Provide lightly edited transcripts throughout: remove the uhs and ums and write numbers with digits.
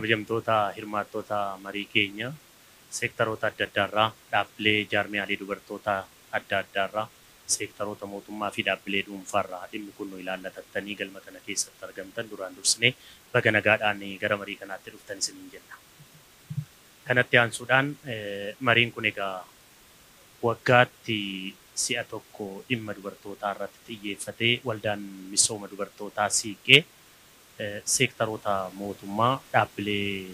Kabajamtoota hirmaattoota marii keenya seektaroota adda addaarraa, dhaabbilee jaarmiyaalee dubartoota adda addaarraa, seektaroota mootummaa fi dhaabbilee dhuunfaarraa dhimmi kun nu ilaallatattanii galma kana keessatti argamtan duraan dursinee baga nagaadhaan gara marii kanaatti dhuftan isiniin jenna. Kanatti aansuudhaan mariin kun egaa waggaatti si'a tokko dhimma dubartootaa irratti xiyyeeffatee waldaan misooma dubartootaa Siiqqee seektaroota mootummaa, dhaabbilee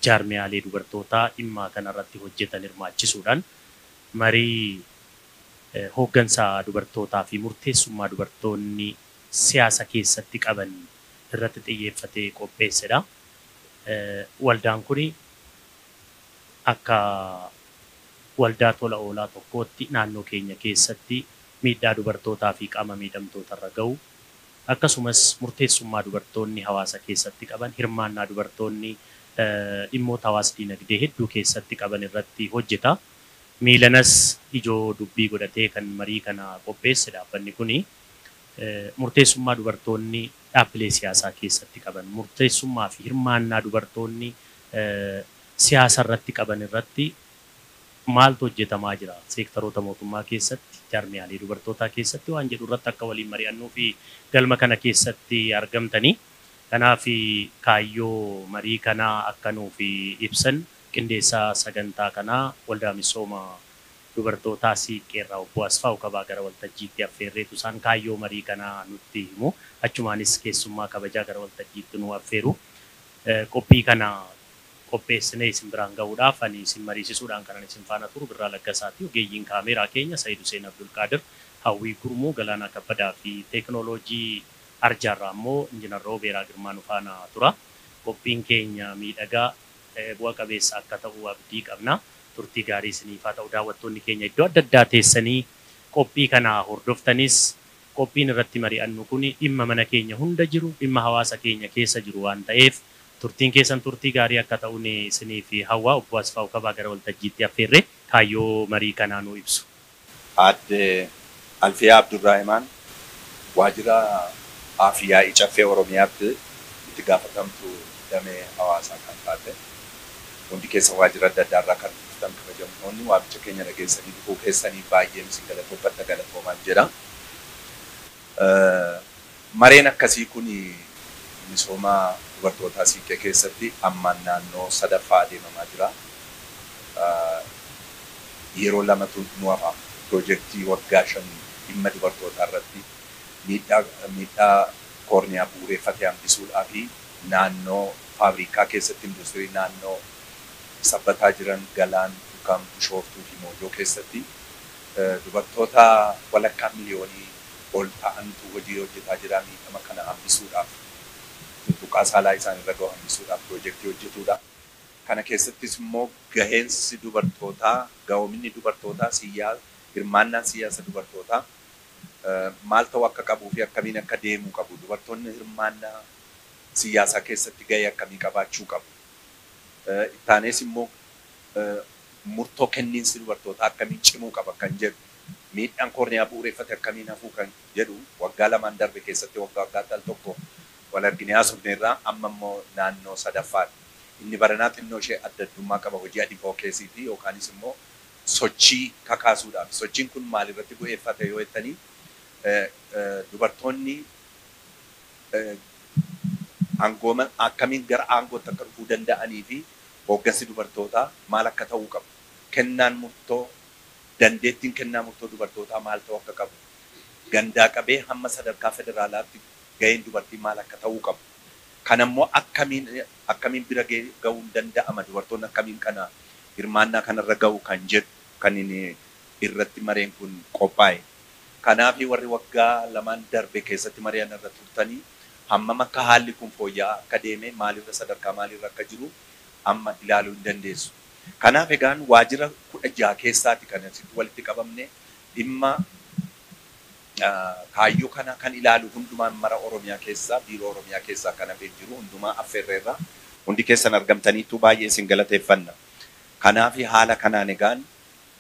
jaarmiyaalee dubartootaa dhimma kanarratti hojjetan hirmaachisuudhaan marii hooggansa dubartootaa fi murteessummaa dubartoonni siyaasa keessatti qaban irratti xiyyeeffatee qopheessedha. Waldaan kun akka waldaa tola oolaa tokkootti naannoo keenya keessatti miidhaa dubartootaa fi qaama miidhamtoota irra gahu, akkasumas murteessummaa dubartoonni hawaasa keessatti qaban, hirmaannaa dubartoonni dhimmoota hawaasa dinagdee hedduu keessatti qaban irratti hojjeta. Miilanas ijoo dubbii godhatee kan marii kana qopheesse dhaabbanni kuni murteessummaa dubartoonni dhaabbilee siyaasaa keessatti qaban, murteessummaa fi hirmaannaa dubartoonni siyaasa irratti qaban irratti maaltu hojjetamaa jira seektaroota mootummaa keessatti, jaarmiyaalee dubartootaa keessatti waan jedhu irratti akka waliin mari'annuu fi galma kana keessatti argamtanii. Kanaaf kaayyoo marii kanaa akka nuuf ibsan qindeessaa sagantaa kanaa waldaa misooma dubartootaa Siiqqeerraa obbo Asfaaw Kabaa gara waltajjiitti affeerreetu isaan kaayyoo marii kanaa nutti himu. Achumaanis keessummaa kabajaa gara waltajjiitti nu affeeru. Qophii kana qopheessinee isin biraan gahuudhaaf ani isin mariisisuudhaan kanan isin faana turu Birraa Laggasaati. Ogeeyyiin kaameeraa keenya Sa'iid Hussein Abdulqaadir, Hawwii Gurmuu, Galaanaa Kabbadaa fi teekinooloojii Arjaarraa immoo Injiinar Roobeeraa Girmaa nu faana tura. Qophiin keenya miidhagaa bu'a qabeessa akka ta'u abdii qabna. Turtii gaarii isiniif haa ta'u. Daawwattoonni keenya iddoo adda addaa teessanii qophii kana hordoftanis qophiin irratti mari'annu kun dhimma mana keenya hunda jiru, dhimma hawaasa keenya keessa jiru waan ta'eef turtiin keessan turtii gaarii akka ta'uun isiniif hawwaa. Obbo Asfaaw Kabaa gara waltajjiitti affeerree kaayyoo marii kanaa nu ibsu. Aadde Alfiyaa Abdurraahimaan waajjira Afiyaa Caffee Oromiyaatti itti gaafatamtu damee hawaasaa kan taate, hundi keessa waajjira adda addaarraa kan dhuftan kabajamtoonni waamicha keenya dhageessanii dhufuu keessanii baay'ee isin galatoofadha, galatoomaan jedha. Mareen akkasii kun misooma dubartootaa Siiqqee keessatti ammaan naannoo sadaffaa adeemamaa jira. Yeroo lamatu nu hafa. Piroojeektii waggaa 5 dhimma dubartootaa irratti miidhaa koorniyaa bu'uureffatee hambisuudhaa fi naannoo faabrikaa keessatti industirii naannoo Sabbataa jiran Galaan, Dukam, Bishooftuu fi Moojoo keessatti dubartoota walakkaa miliyoonii ol ta'antu hojii hojjetaa jira. Miidhama kana hambisuudhaaf, tuttuqaa saalaa isaan irra gahu hambisuudhaaf piroojeektii hojjetudha. Kana keessattis immoo gaheensi dubartootaa, gahoominni dubartootaa, hirmaannaan siyaasa dubartootaa maal ta'uu akka qabuu fi akkamiin akka deemuu qabu, dubartoonni hirmaannaa siyaasaa keessatti gahee akkamii qabaachuu qabu. Ittaanees immoo murtoo kenniinsi dubartootaa akkamiin cimuu qaba kan jedhu, miidhaan koorniyaa bu'uureffate akkamiin hafuu kan jedhu waggaa 2 darbe keessatti waggaa waggaatti al tokko wal arginee haasofneerraa, amma immoo naannoo sadaffaadha. Inni baranaa xinnoo ishee adda addummaa qaba, hojii advocacy fi yookaanis immoo sochii kakaasuudhaaf. Sochiin kun maalirratti bu'eeffate yoo jettanii, dubartoonni aangooma akkamiin gara aangootti akka dhufuu danda'anii fi hooggansi dubartootaa maal akka ta'uu qabu. Kennaan murtoo, dandeettiin kennaa murtoo dubartootaa maal ta'uu akka qabu. Gandaa qabee hamma sadarkaa federaalaatti gaheen dubartii maal akka ta'uu qabu. Kanammoo akkamiin bira gahuun danda'ama, dubartoonni akkamiin kana hirmaannaa kanarra gahu kan jedhu kan inni irratti mareen kun qophaa'e. Kanaaf warri waggaa 2 darbe keessatti mari'an irra turtanii hammam akka haalli kun fooyya'aa akka deeme, maalirra sadarkaa maalirra akka jiru amma ilaaluu hin dandeessu. Kanaaf egaan waajjira 16 keessaati kan asitti walitti qabamne dhimma kaayyoo kana kan ilaalu hundumaan mara Oromiyaa keessaa, biiroo Oromiyaa keessaa kan hafee jiru hundumaa affeerreerra. Hundi keessan argamtaniitu baay'ee isin galateeffanna. Kanaaf haala kanaan egaan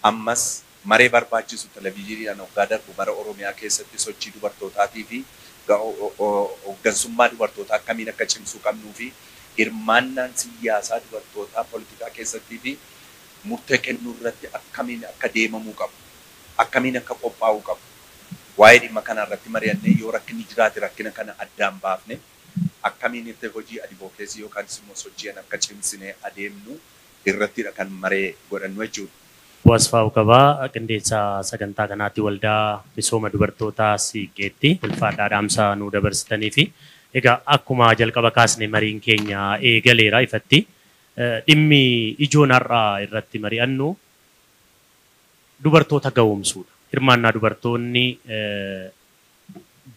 ammas maree barbaachisu televizyiiniidhaan waggaa darbu mara Oromiyaa keessatti sochii dubartootaatii fi hooggansummaa dubartootaa akkamiin akka cimsuu qabnuu fi Hirmaannaan siyaasaa dubartootaa poolitikaa keessattii fi murtee kennuu irratti akkamiin akka deemamuu qabu, akkamiin akka qophaa'uu qabu. Waa'ee dhimma kana irratti mari'annee yoo rakkinni jiraate rakkina kana addaan baafne akkamiin itti hojii advocacy yookaan immoo sochiin akka cimsinee adeemnu irrattidha kan maree godhannu jechuudha. Wasfaa Kabaa qindeessaa sagantaa kanaatti waldaa misooma dubartootaa Siiqqeetti ulfaadhaa dhaamsa nuu dabarsitanii fi egaa akkuma jalqaba kaasne mariin keenya eegaleera ifatti dhimmi ijoon har'aa irratti mari'annu dubartoota ga'oomsuudha. Hirmaannaa dubartoonni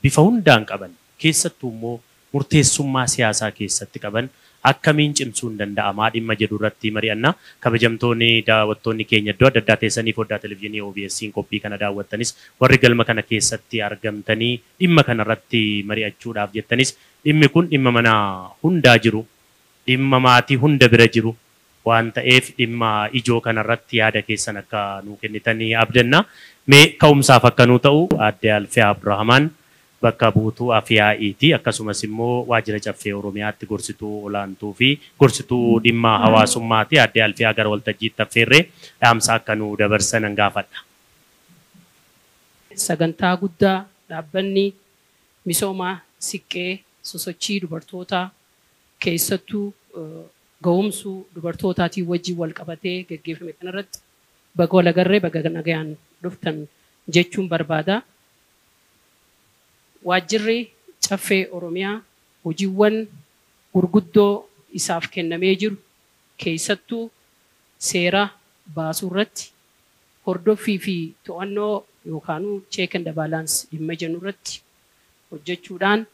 bifa hundaan qaban keessattuu immoo murteessummaa siyaasaa keessatti qaban akkamiin cimsuun danda'amaa dhimma jedhu irratti mari'anna. Kabajamtoonni daawwattoonni keenya iddoo adda addaa teessanii foddaa televezyiinii OBS'n qophii kana daawwattanis warri galma kana keessatti argamtanii dhimma kana irratti mari'achuudhaaf jettanis dhimmi kun dhimma mana hundaa jiru, dhimma maatii hunda bira jiru waan ta'eef dhimma ijoo kana irratti yaada keessan akka nuu kennitanii abdanna. Mee ka'umsaaf akka nuu ta'u Aadde Alfiyaa Abdurrahmaan bakka buutuu Afiyaa'iiti akkasumas immoo waajjira caffee Oromiyaatti gorsituu olaantuu fi gorsituu dhimma hawaasummaati. Aadde Alfiyaa gara waltajjiitti affeerree dhaamsa akka nuu dabarsan nan gaafadha. Sagantaa guddaa dhaabbanni misooma Siiqqee sosochii dubartootaa keessattuu ga'umsuu dubartootaatiin wajjin wal qabatee geggeeffame kanarratti baga wal agarree baga nagayaan dhuftan jechuun barbaada. Waajjirri caffee Oromiyaa hojiiwwan gurguddoo isaaf kennamee jiru keessattuu seera baasuu irratti hordoffii fi to'annoo yookaan check and balance dhimma jennu irratti hojjechuudhaan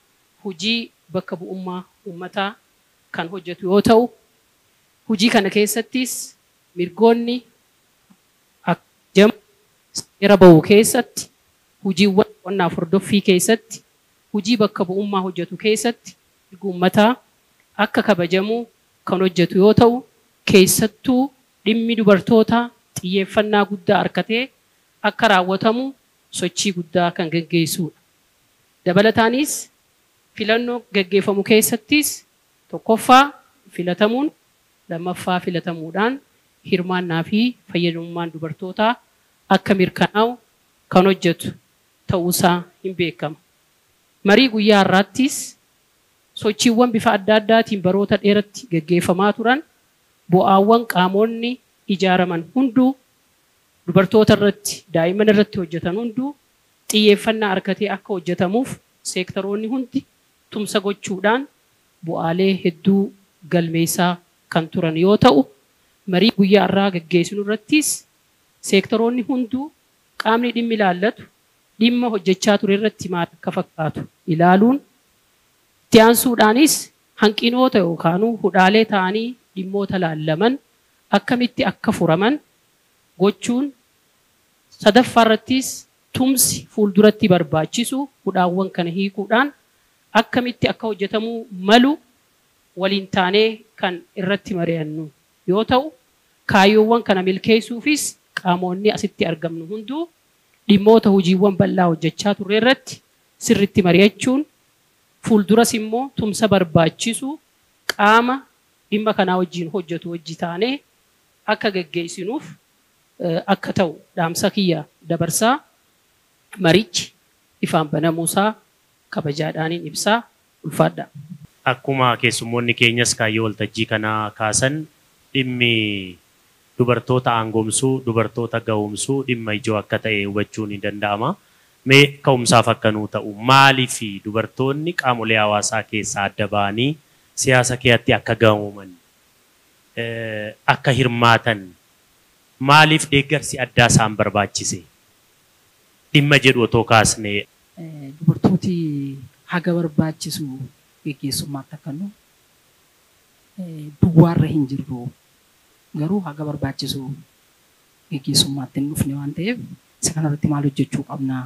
hojii bakka bu'ummaa uummataa kan hojjetu yoo ta'u hojii kana keessattis mirgoonni akka seera bahu keessatti hojiiwwan qonnaaf hordoffii keessatti hojii bakka bu'ummaa hojjetu keessatti mirgi uummataa akka kabajamu kan hojjetu yoo ta'u keessattuu dhimmi dubartootaa xiyyeeffannaa guddaa argatee akka raawwatamu sochii guddaa kan geggeessudha. Dabalataanis filannoo geggeeffamu keessattis tokkoffaa filatamuun lammaffaa filatamuudhaan hirmaannaa fi fayyadamummaan dubartootaa akka mirkanaa'u kan hojjetu ta'uusaa hin beekama. Marii guyyaa har'aattis sochiiwwan bifa adda addaatiin baroota dheeratti geggeeffamaa turan bu'aawwan qaamonni ijaaraman hunduu dubartoota irratti daa'imman irratti hojjetan hunduu xiyyeeffannaa argatee akka hojjetamuuf seektaroonni hundi tumsa gochuudhaan bu'aalee hedduu galmeessaa kan turan yoo ta'u marii guyyaa har'aa geggeessinu irrattis seektaroonni hunduu qaamni dhimmi ilaallatu dhimma hojjechaa ture irratti maal akka fakkaatu ilaaluun itti aansuudhaanis hanqinoota yookaan hudhaalee ta'anii dhimmoota laallaman akkamitti akka furaman gochuun sadaffaa irrattis tumsi fuulduratti barbaachisu hudhaawwan kana hiikuudhaan akkamitti akka hojjetamuu malu waliin taanee kan irratti mari'annu yoo ta'u kaayyoowwan kana milkeessuufis qaamonni asitti argamnu hunduu dhimmoota hojiiwwan bal'aa hojjechaa turre irratti sirriitti mari'achuun fuulduras immoo tumsa barbaachisu qaama dhimma kanaa wajjin hojjetu wajji taanee akka geggeessinuuf akka ta'u dhaamsa kiyya dabarsaa marichi ifaan banamuusaa kabajaadhaaniin ibsaa ulfaadha. Akkuma keessummoonni keenyas kaayyoo waltajjii kanaa kaasan dhimmi dubartoota aangoomsuu, dubartoota ga'oomsuu dhimma ijoo akka ta'e hubachuun ni danda'ama. Mee ka'umsaaf akka nuu ta'u maaliif dubartoonni qaamolee hawaasaa keessaa adda ba'anii siyaasa keessatti akka ga'ooman, akka hirmaatan maaliif deeggarsi addaa isaan barbaachise dhimma jedhu otoo kaasne. Dubartooti haga barbaachisu geggeessummaatti akka nu duwwaarra hin jirru garuu haga barbaachisu geggeessummaatti hin dhufne waan ta'eef isa kanarratti maal hojjechuu qabna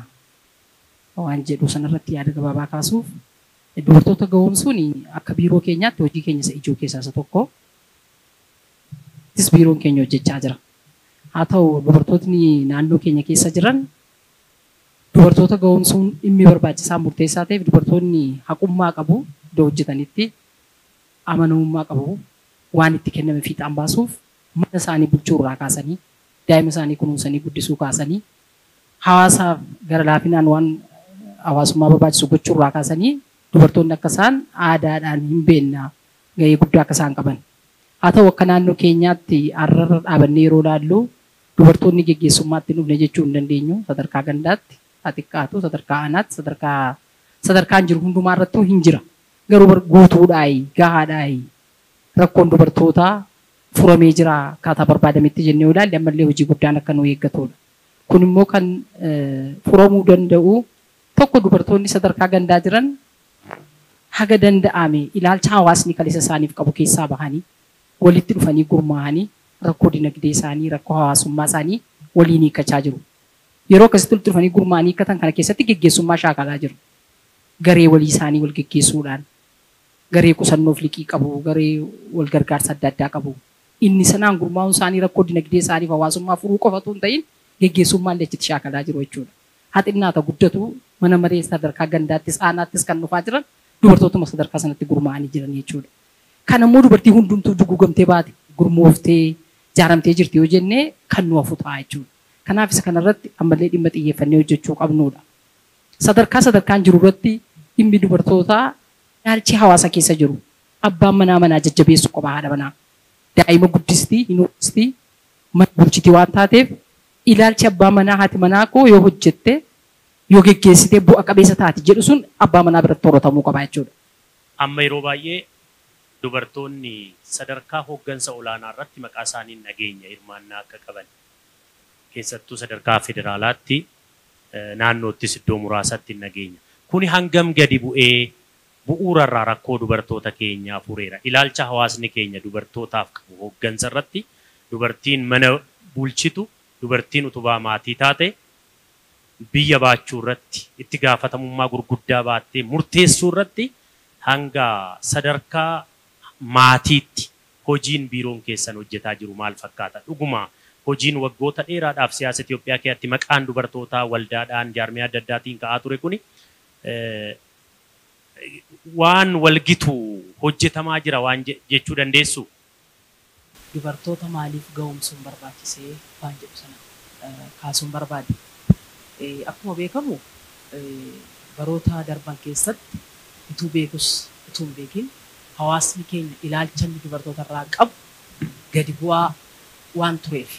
waan jedhu sanarratti yaada gabaabaa kaasuuf dubartoota ga'oomsuun akka biiroo keenyaatti hojii keenya isa ijoo keessaa isa tokko. Ittis biiroon keenya hojjechaa jira. Haa ta'u dubartootni naannoo keenya keessa jiran dubartoota ga'oomsuun dhimmi barbaachisaa murteessaa ta'eef dubartoonni haqummaa qabu iddoo hojjetanitti amanamummaa qabu waan itti kenname fiixaan baasuuf mana isaanii bulchuu irraa kaasanii daa'ima isaanii kunuunsanii guddisuu kaasanii hawaasaaf gara laafinaan waan hawaasummaa barbaachisu gochuu irraa kaasanii dubartoonni akka isaan aadaadhaan hin beekna gahee guddaa akka isaan qaban. Haa ta'u akka naannoo keenyaatti har'arra dhaabannee yeroo ilaallu dubartoonni geggeessummaatti dhufne jechuu hin dandeenyu sadarkaa gandaatti haa xiqqaatu sadarkaa aanaatti sadarkaan jiru hundumaa irrattuu hin jira. Garuu guutuudhaayi gahaadhaayi rakkoon dubartootaa furamee jira akkaataa barbaadametti jennee yoo ilaalle ammallee hojii guddaan akka nu eeggatudha. Kun immoo kan furamuu danda'u tokko dubartoonni sadarkaa gandaa jiran haga danda'ame ilaalcha hawaasni kaleessa isaaniif qabu keessaa bahanii walitti dhufanii gurmaa'anii rakkoo dinagdee isaanii rakkoo hawaasummaa isaanii waliin hiikkachaa jiru. Yeroo akkasitti walitti dhufanii gurmaa'anii hiikkatan kana keessatti geggeessummaa shaakalaa jiru. Garee walii isaanii wal geggeessuudhaan garee qusannoof liqii qabu, garee wal gargaarsa adda addaa qabu. Inni sanaan gurmaa'uun isaanii rakkoo dinagdee isaaniif hawaasummaa furuu qofa otoo hin ta'in geggeessummaa illee achitti shaakalaa jiru jechuudha. Haa xinnaata guddatu mana maree sadarkaa gandaattis aanaattis kan dhufaa jiran dubartootuma sadarkaa sanatti gurmaa'anii jiran jechuudha. Kan ammoo dubartii hundumtuu dugugamtee baate gurmooftee jaaramtee jirti yoo jennee kan nu hafu ta'a jechuudha. Kanaaf isa kanarratti ammallee dhimma xiyyeeffannee hojjechuu qabnudha. Sadarkaa sadarkaan jiru irratti dhimmi dubartootaa ilaalchi hawaasa keessa jiru abbaan manaa manaa jajjabeessu qaba haadha manaa. Daa'ima guddistii hin hoosistii mana bulchitii waan taateef ilaalchi abbaa manaa haati manaa koo yoo hojjette yoo geggeessitee bu'a qabeessa taati jedhu sun abbaa manaa biratti horatamuu qaba jechuudha. Amma yeroo baay'ee dubartoonni sadarkaa hooggansa olaanaa irratti maqaa isaaniin nageenya hirmaannaa akka qaban keessattuu sadarkaa federaalaatti naannoottis iddoo muraasatti nageenya. Kuni hangam gadi bu'ee bu'uurarraa rakkoo dubartoota keenyaa fureera. Ilaalcha hawaasni keenya dubartootaaf qabu hooggansa irratti dubartiin mana bulchitu, dubartiin utubaa maatii taate biyya baachuu irratti itti gaafatamummaa gurguddaa baattee murteessuu irratti hanga sadarkaa maatiitti hojiin biiroon keessan hojjetaa jiru maal fakkaata? Dhuguma hojiin waggoota dheeraadhaaf siyaasa Itoophiyaa keessatti maqaan dubartootaa waldaadhaan jaarmiyaa adda addaatiin ka'aa ture kuni waan walgitu hojjetamaa jira waan jechuu dandeessu? Dubartoota maaliif ga'umsuun barbaachisee waan jedhu sana kaasuun barbaade. Akkuma beekamu baroota darban keessatti utuu beekus utuu hin beekin hawaasni keenya ilaalcha inni dubartoota irraa qabu gadi bu'aa waan tureef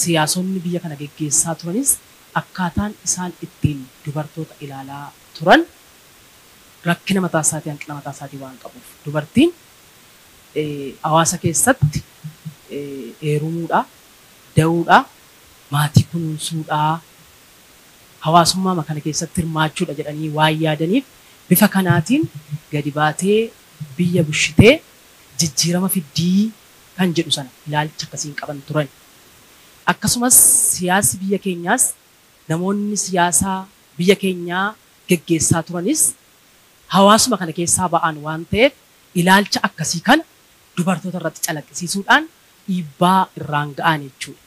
siyaasonni biyya kana geggeessaa turanis akkaataan isaan ittiin dubartoota ilaalaa turan rakkina mataa isaatii hanqina mataa isaatii waan qabuuf dubartiin hawaasa keessatti heerumuudha, da'uudha, maatii kunuunsuudha, hawaasummaa kana keessatti hirmaachuudha jedhanii waan yaadaniif bifa kanaatiin gadi baatee biyya bushitee jijjiirama fiddii kan jedhu sana ilaalcha akkasiin qaban turan. Akkasumas siyaasi biyya keenyaas namoonni siyaasaa biyya keenyaa geggeessaa turanis hawaasuma kana keessaa ba'an waan ta'eef ilaalcha akkasii kana dubartoota irratti calaqqisiisuudhaan dhiibbaa irraan ga'an jechuudha.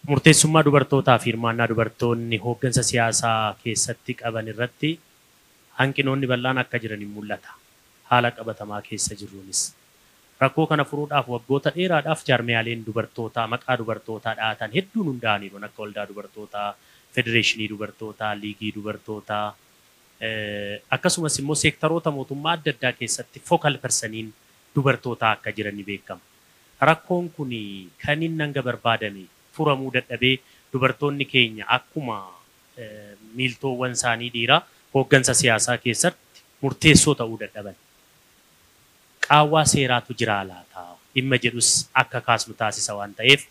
Murteessummaa dubartootaa fi hirmaannaa dubartoonni hooggansa siyaasaa keessatti qaban irratti hanqinoonni bal'aan akka jiran hin mul'ata. Haala qabatamaa keessa jirruunis. Rakkoo kana furuudhaaf waggoota dheeraadhaaf jaarmiyaaleen dubartootaa maqaa dubartootaa dhaatan hedduun hundaa'aniiru akka waldaa dubartootaa, federeeshinii dubartootaa, liigii dubartootaa akkasumas immoo seektaroota mootummaa adda addaa keessatti focal personiin dubartootaa akka jiran ni beekama. Rakkoon kun kan inni hanga barbaadame furamuu dadhabee dubartoonni keenya akkuma miiltoowwan isaanii dhiiraa hooggansa siyaasaa keessatti murteessoo ta'uu dadhaban. Qaawwaa seeraatu jira laata dhimma jedhus akka kaasnu taasisa waan ta'eef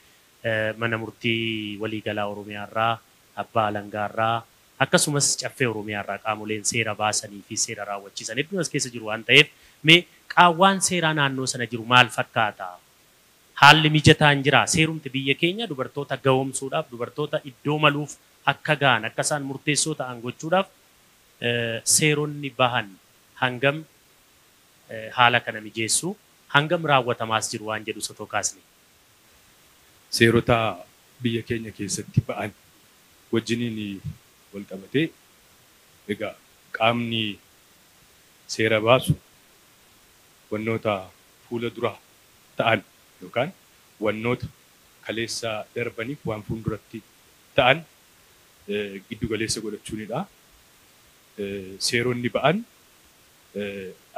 mana murtii waliigalaa Oromiyaarraa, abbaa alangaarraa akkasumas caffee Oromiyaarraa qaamoleen seera baasanii fi seera raawwachiisan hedduun as keessa jiru waan ta'eef mee qaawwaan seeraa naannoo sana jiru maal fakkaata? Haalli mijataan jira. Seerumti biyya keenya dubartoota ga'oomsuudhaaf, dubartoota iddoo maluuf akka ga'an, akka isaan murteessoo ta'an gochuudhaaf seeronni bahan hangam haala kana mijeessu, hangam raawwatamaas jiru waan jedhu osoo kaasne. Seerota biyya keenya keessatti ba'an wajjiniin wal qabatee egaa qaamni seera baasu wannoota fuula dura ta'an yookaan wannoota kaleessa darbaniif waan fuulduratti ta'an giddu galeessa godhachuunidha. Seeronni ba'an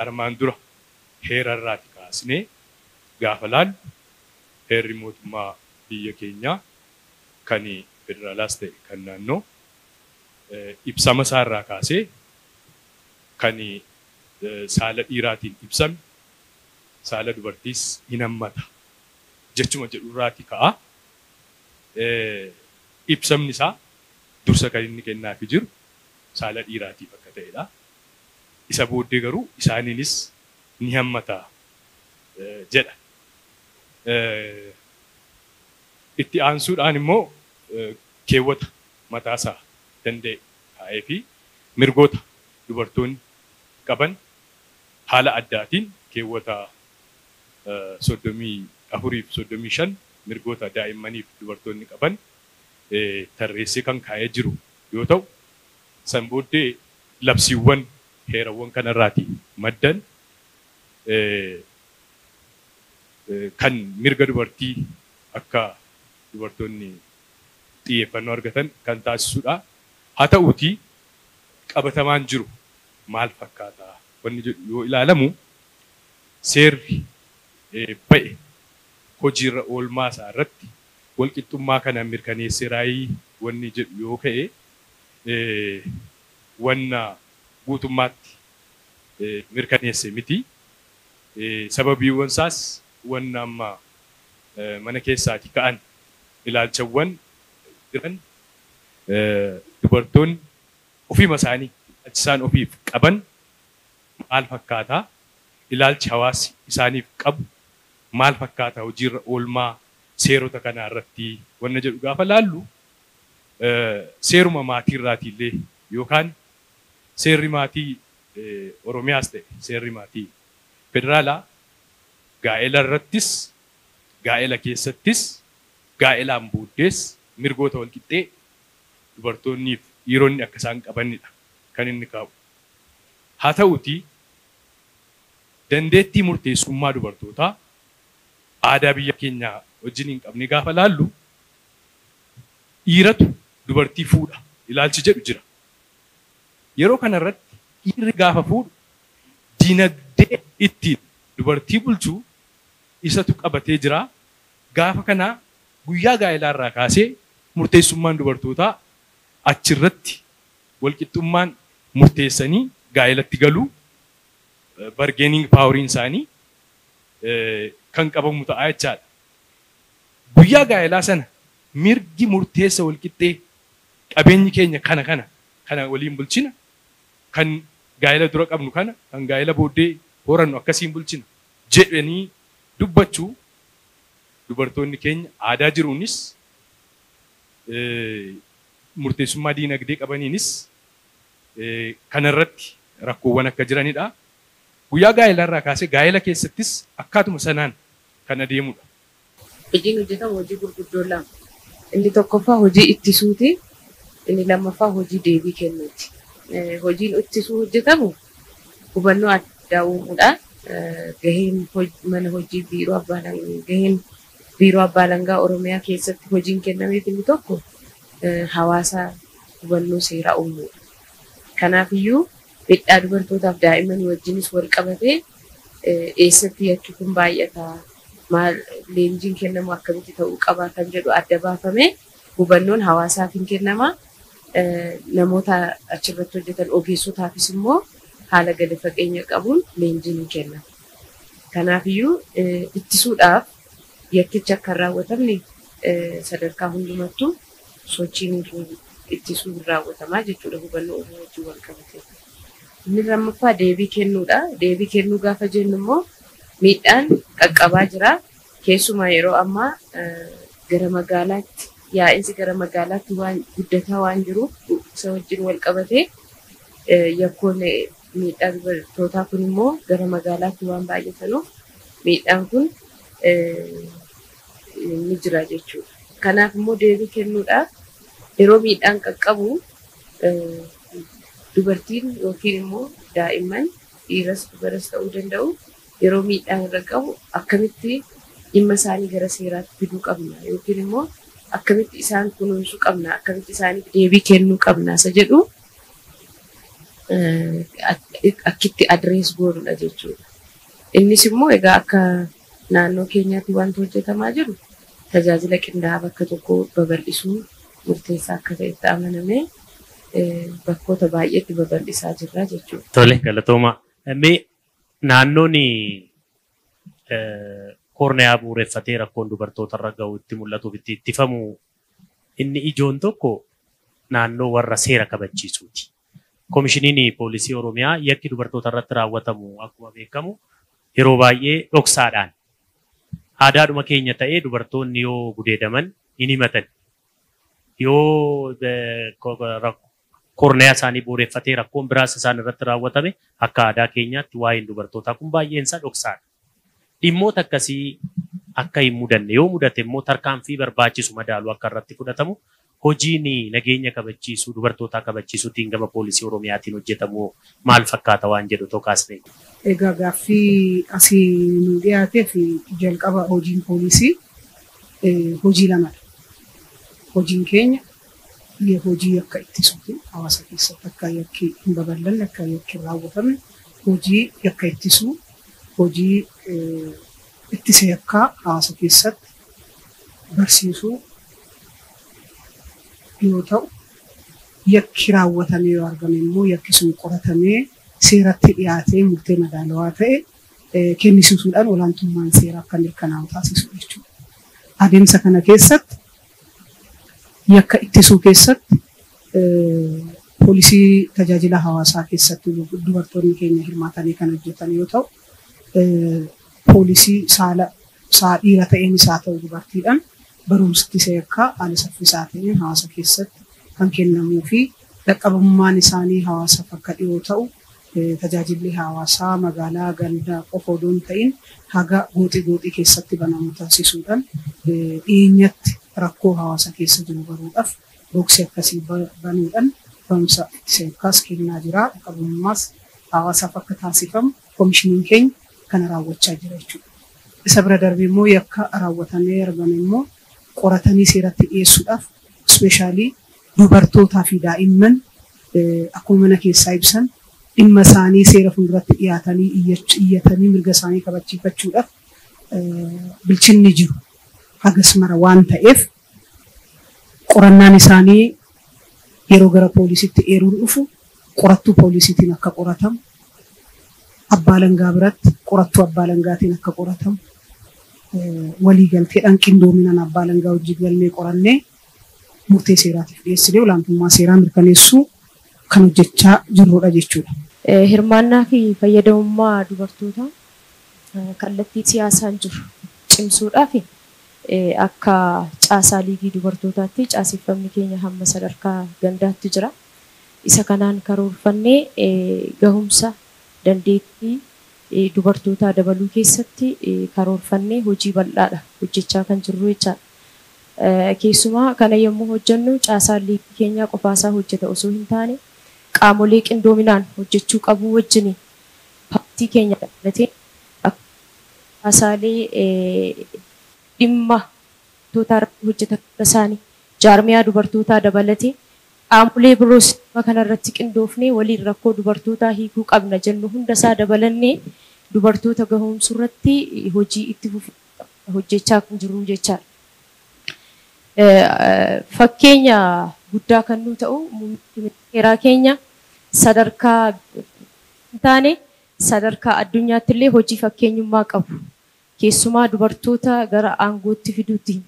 armaan dura heerarraati kaasnee gaafa laallu heerri mootummaa biyya keenyaa kan federaalaas ta'e kan naannoo ibsama isaarraa kaasee kan saala dhiiraatiin ibsame saala dubartiis hin hammata jechuma jedhurraati ka'a. Ibsamni isaa dursa kan inni kennaafi jiru saala dhiiraatiif akka ta'edha. Isa booddee garuu isaaniinis ni hammata jedha. Itti aansuudhaan immoo keewwata mataasaa danda'e kaa'ee fi mirgoota dubartoonni qaban haala addaatiin keewwata 34 fi 35 mirgoota daa'immaniif dubartoonni qaban tarreessee kan kaa'ee jiru yoo ta'u, san booddee labsiiwwan heerawwan kanarraati maddan kan mirga dubartii akka dubartoonni xiyyeeffannoo argatan kan taasisudha. Haa ta'uutii qabatamaan jiru maal fakkaata wanni jedhu yoo ilaalamu seerri ba'e hojiirra oolmaa isaa irratti walqixxummaa kana mirkaneessee raayii wanni jedhu yoo ka'e wanna guutummaatti mirkaneesse miti. Sababiiwwan isaas wanna amma mana keessaati ka'an ilaalchawwan jiran dubartoonni ofiima isaanii ilaalchi isaan ofiif qaban maal fakkaata, ilaalchi hawaasi isaaniif qabu maal fakkaata hojiirra oolmaa seerota kanaa irratti wanna jedhu gaafa laallu seeruma maatii irraatiillee yookaan seerri maatii Oromiyaas ta'e seerri maatii federaalaa gaa'ela irrattis gaa'ela keessattis gaa'elaan booddees mirgoota walqixxee dubartoonniif dhiironni akka isaan qabanidha kan inni kaa'u. Haa ta'uutii dandeettii murteessummaa dubartootaa aadaa biyya keenyaa wajjin hin qabne gaafa laallu dhiiratu dubartii fuudha ilaalchi jedhu jira. Yeroo kanarratti dhiirri gaafa fuudhu dinagdee ittiin dubartii bulchuu isatu qabatee jira. Gaafa kana guyyaa gaa'elaa irraa kaasee murteessummaan dubartootaa achirratti walqixxummaan murteessanii gaa'elatti galuu bargaining poweriin isaanii kan qabamu ta'a jechaadha. Guyyaa gaa'elaa sana mirgi murteessa walqixxee qabeenyi keenya kana kana kana waliin bulchina, kan gaa'ela dura qabnu kana kan gaa'ela booddee horannu akkasiin bulchina jedhanii dubbachuu dubartoonni keenya aadaa jiruunis murteessummaa diinagdee qabaniinis kanarratti rakkoowwan akka jiranidha. Guyyaa gaa'elaa irraa kaasee gaa'ela keessattis akkaatuma sanaan kan adeemudha. Hojiin hojjetamu hojii gurguddoo lama. Inni tokkoffaa hojii ittisuuti. Inni lammaffaa hojii deebii kennuuti. Hojiin ittisuu hojjetamu hubannoo addaa uumuudha. Gaheen mana hojii biiroo abbaa gaheen biiroo abbaa alangaa Oromiyaa keessatti hojiin kennameef inni tokko hawaasa hubannoo seeraa uumuudha. Kanaafiyyuu miidhaa dubartootaaf daa'immanii wajjinis wal qabatee eessatti yakki kun baay'ata, maal leenjiin kennamu akkamitti ta'uu qaba kan jedhu adda baafamee hubannoon hawaasaaf hin kennama. Namoota achirratti hojjetan ogeessotaafis immoo haala gadi fageenya qabuun leenjiin hin kennama. Kanaafiyyuu ittisuudhaaf yakkichi akka hin raawwatamne sadarkaa hundumattuu sochiin ittisuu hin raawwatamaa jechuudha hubannoo uumuu wajjin wal qabatee. Inni lammaffaa deebii kennuudha. Deebii kennuu gaafa jennu immoo miidhaan qaqqabaa jira. Keessumaa yeroo ammaa gara magaalaatti yaa'insi gara magaalaatti waan guddataa waan jiruuf isa wajjin wal qabatee yakkoon miidhaa dubartootaa kun immoo gara magaalaatti waan baay'atanuuf miidhaan kun ni jira jechuudha. Kanaaf immoo deebii kennuudhaaf yeroo miidhaan qaqqabu dubartiin yookiin immoo daa'imman dhiiras dubaras ta'uu danda'u Yeroo miidhaan irra gahu akkamitti dhimma isaanii gara seeraatti fiduu qabna yookiin immoo akkamitti isaan kunuunsuu qabna, akkamitti isaaniif deebii kennuu qabna isa jedhu akkitti adrees goonudha jechuudha. Innis immoo egaa akka naannoo keenyaatti wanti hojjetamaa jiru tajaajila qindaa'aa bakka tokko babal'isuun murteessaa akka ta'etti amanamee bakkoota baay'eetti babal'isaa jirra jechuudha. Tole, galatooma. Mee naannoon korniyaa bu'uureffatee rakkoon dubartoota irra gahu itti mul'atuuf itti ittifamu inni ijoon tokko naannoo warra seera kabachiisuuti. Komishiniin poolisii Oromiyaa yakki dubartoota irratti raawwatamu akkuma beekamu yeroo baay'ee dhoksaadhaan aadaadhuma keenya ta'ee dubartoonni yoo gudeedaman hin himatan. Yoo korniyaa isaanii bu'uureffatee rakkoon biraas isaan irratti raawwatame akka aadaa keenyaatti waa'een dubartootaa kun baay'een isaa dhoksaadha. Dhimmoota akkasii akka hin mudanne yoo mudate immoo tarkaanfii barbaachisu madaalu akka irratti fudhatamu hojiin nageenya kabachiisuu dubartootaa kabachiisuutiin gama poolisii Oromiyaatiin hojjetamu maal fakkaata waan jedhu tokko kaasnee. Egaa gaaffii asii nu dhiyaateef jalqaba hojiin poolisii hojii lamadha. Hojiin keenya hojii yakka ittisuuti. Hawaasa keessatti akka yakki hin babal'anne, akka yakki hin raawwatamne hojii yakka ittisuu, hojii ittisa yakkaa hawaasa keessatti barsiisuu yoo ta'u, yakki raawwatamee yoo argame immoo yakki sun qoratamee seeratti dhiyaatee murtee madaalawaa ta'e kennisiisuudhaan olaantummaan seeraa akka mirkanaa'u taasisu jechuudha. Adeemsa kana keessatti yakka ittisuu keessatti poolisii tajaajila hawaasaa keessatti dubartoonni keenya hirmaatanii kan hojjetan yoo ta'u, poolisii saala dhiira ta'eenis haa ta'u dubartiidhaan barumsa ittisa yakkaa haala saffisaa ta'een hawaasa keessatti kan kennamuu fi dhaqqabummaan isaanii hawaasaaf akka dhiyoo ta'u tajaajilli hawaasaa magaalaa gandaa qofa odoo hin ta'in haga gooxii gooxii keessatti banamu taasisuudhaan dhiyeenyatti rakkoo hawaasa keessa jiru baruudhaaf boksii akkasii banuudhaan barumsa ittisa yakkaas kennaa jira. Dhaqqabummaas hawaasaaf akka taasifamu koomishiniin keenya kana raawwachaa jira jechuudha. Isa bira darbee immoo yakka raawwatamee argame immoo qoratanii seeratti dhiyeessuudhaaf ispeeshaalii dubartootaa fi daa'imman akkuma mana keessaa ibsan dhimma isaanii seera fuulduratti dhiyaatanii iyyatanii mirga isaanii kabachiifachuudhaaf bilchinni jiru hagas mara waan ta'eef qorannaan isaanii yeroo gara poolisiitti eeruun dhufu qorattuu poolisiitiin akka qoratamu, abbaa alangaa biratti qorattuu abbaa alangaatiin akka qoratamu, waliigalteedhaan qindoominaan abbaa alangaa hojii galmee qorannee murtee seeraatiif dhiyeessinee olaantummaa seeraa mirkaneessuu kan hojjechaa jirrudha jechuudha. Hirmaannaa fi fayyadamummaa dubartootaa kallattii siyaasaan jiru cimsuudhaaf akka caasaa liigii dubartootaatti caaseffamni keenya hamma sadarkaa gandaatti jira. Isa kanaan karoorfannee gahumsa dandeettii dubartootaa dabaluu keessatti karoorfannee hojii bal'aadha hojjechaa kan jirru jechaadha. Keessumaa kana yommuu hojjennu caasaan liigii keenyaa qofaasaa hojjeta osoo hin taane qaamolee qindoominaan hojjechuu qabu wajjin paartii keenya dabalatee caasaalee dhimma dubartootaa irratti hojjetan isaanii jaarmiyaa dubartootaa dabalatee qaamolee biroos dhimma kanarratti qindoofnee waliin rakkoo dubartootaa hiikuu qabna jennu hundasaa dabalannee dubartoota gahoomsuu irratti hojii itti fufuu hojjechaa kan jirru jechaadha. Fakkeenya guddaa kan nu ta'u muummichi ministeeraa keenya sadarkaa hin taane sadarkaa addunyaatti illee hojii fakkeenyummaa qabu. Keessumaa dubartoota gara aangootti fiduutti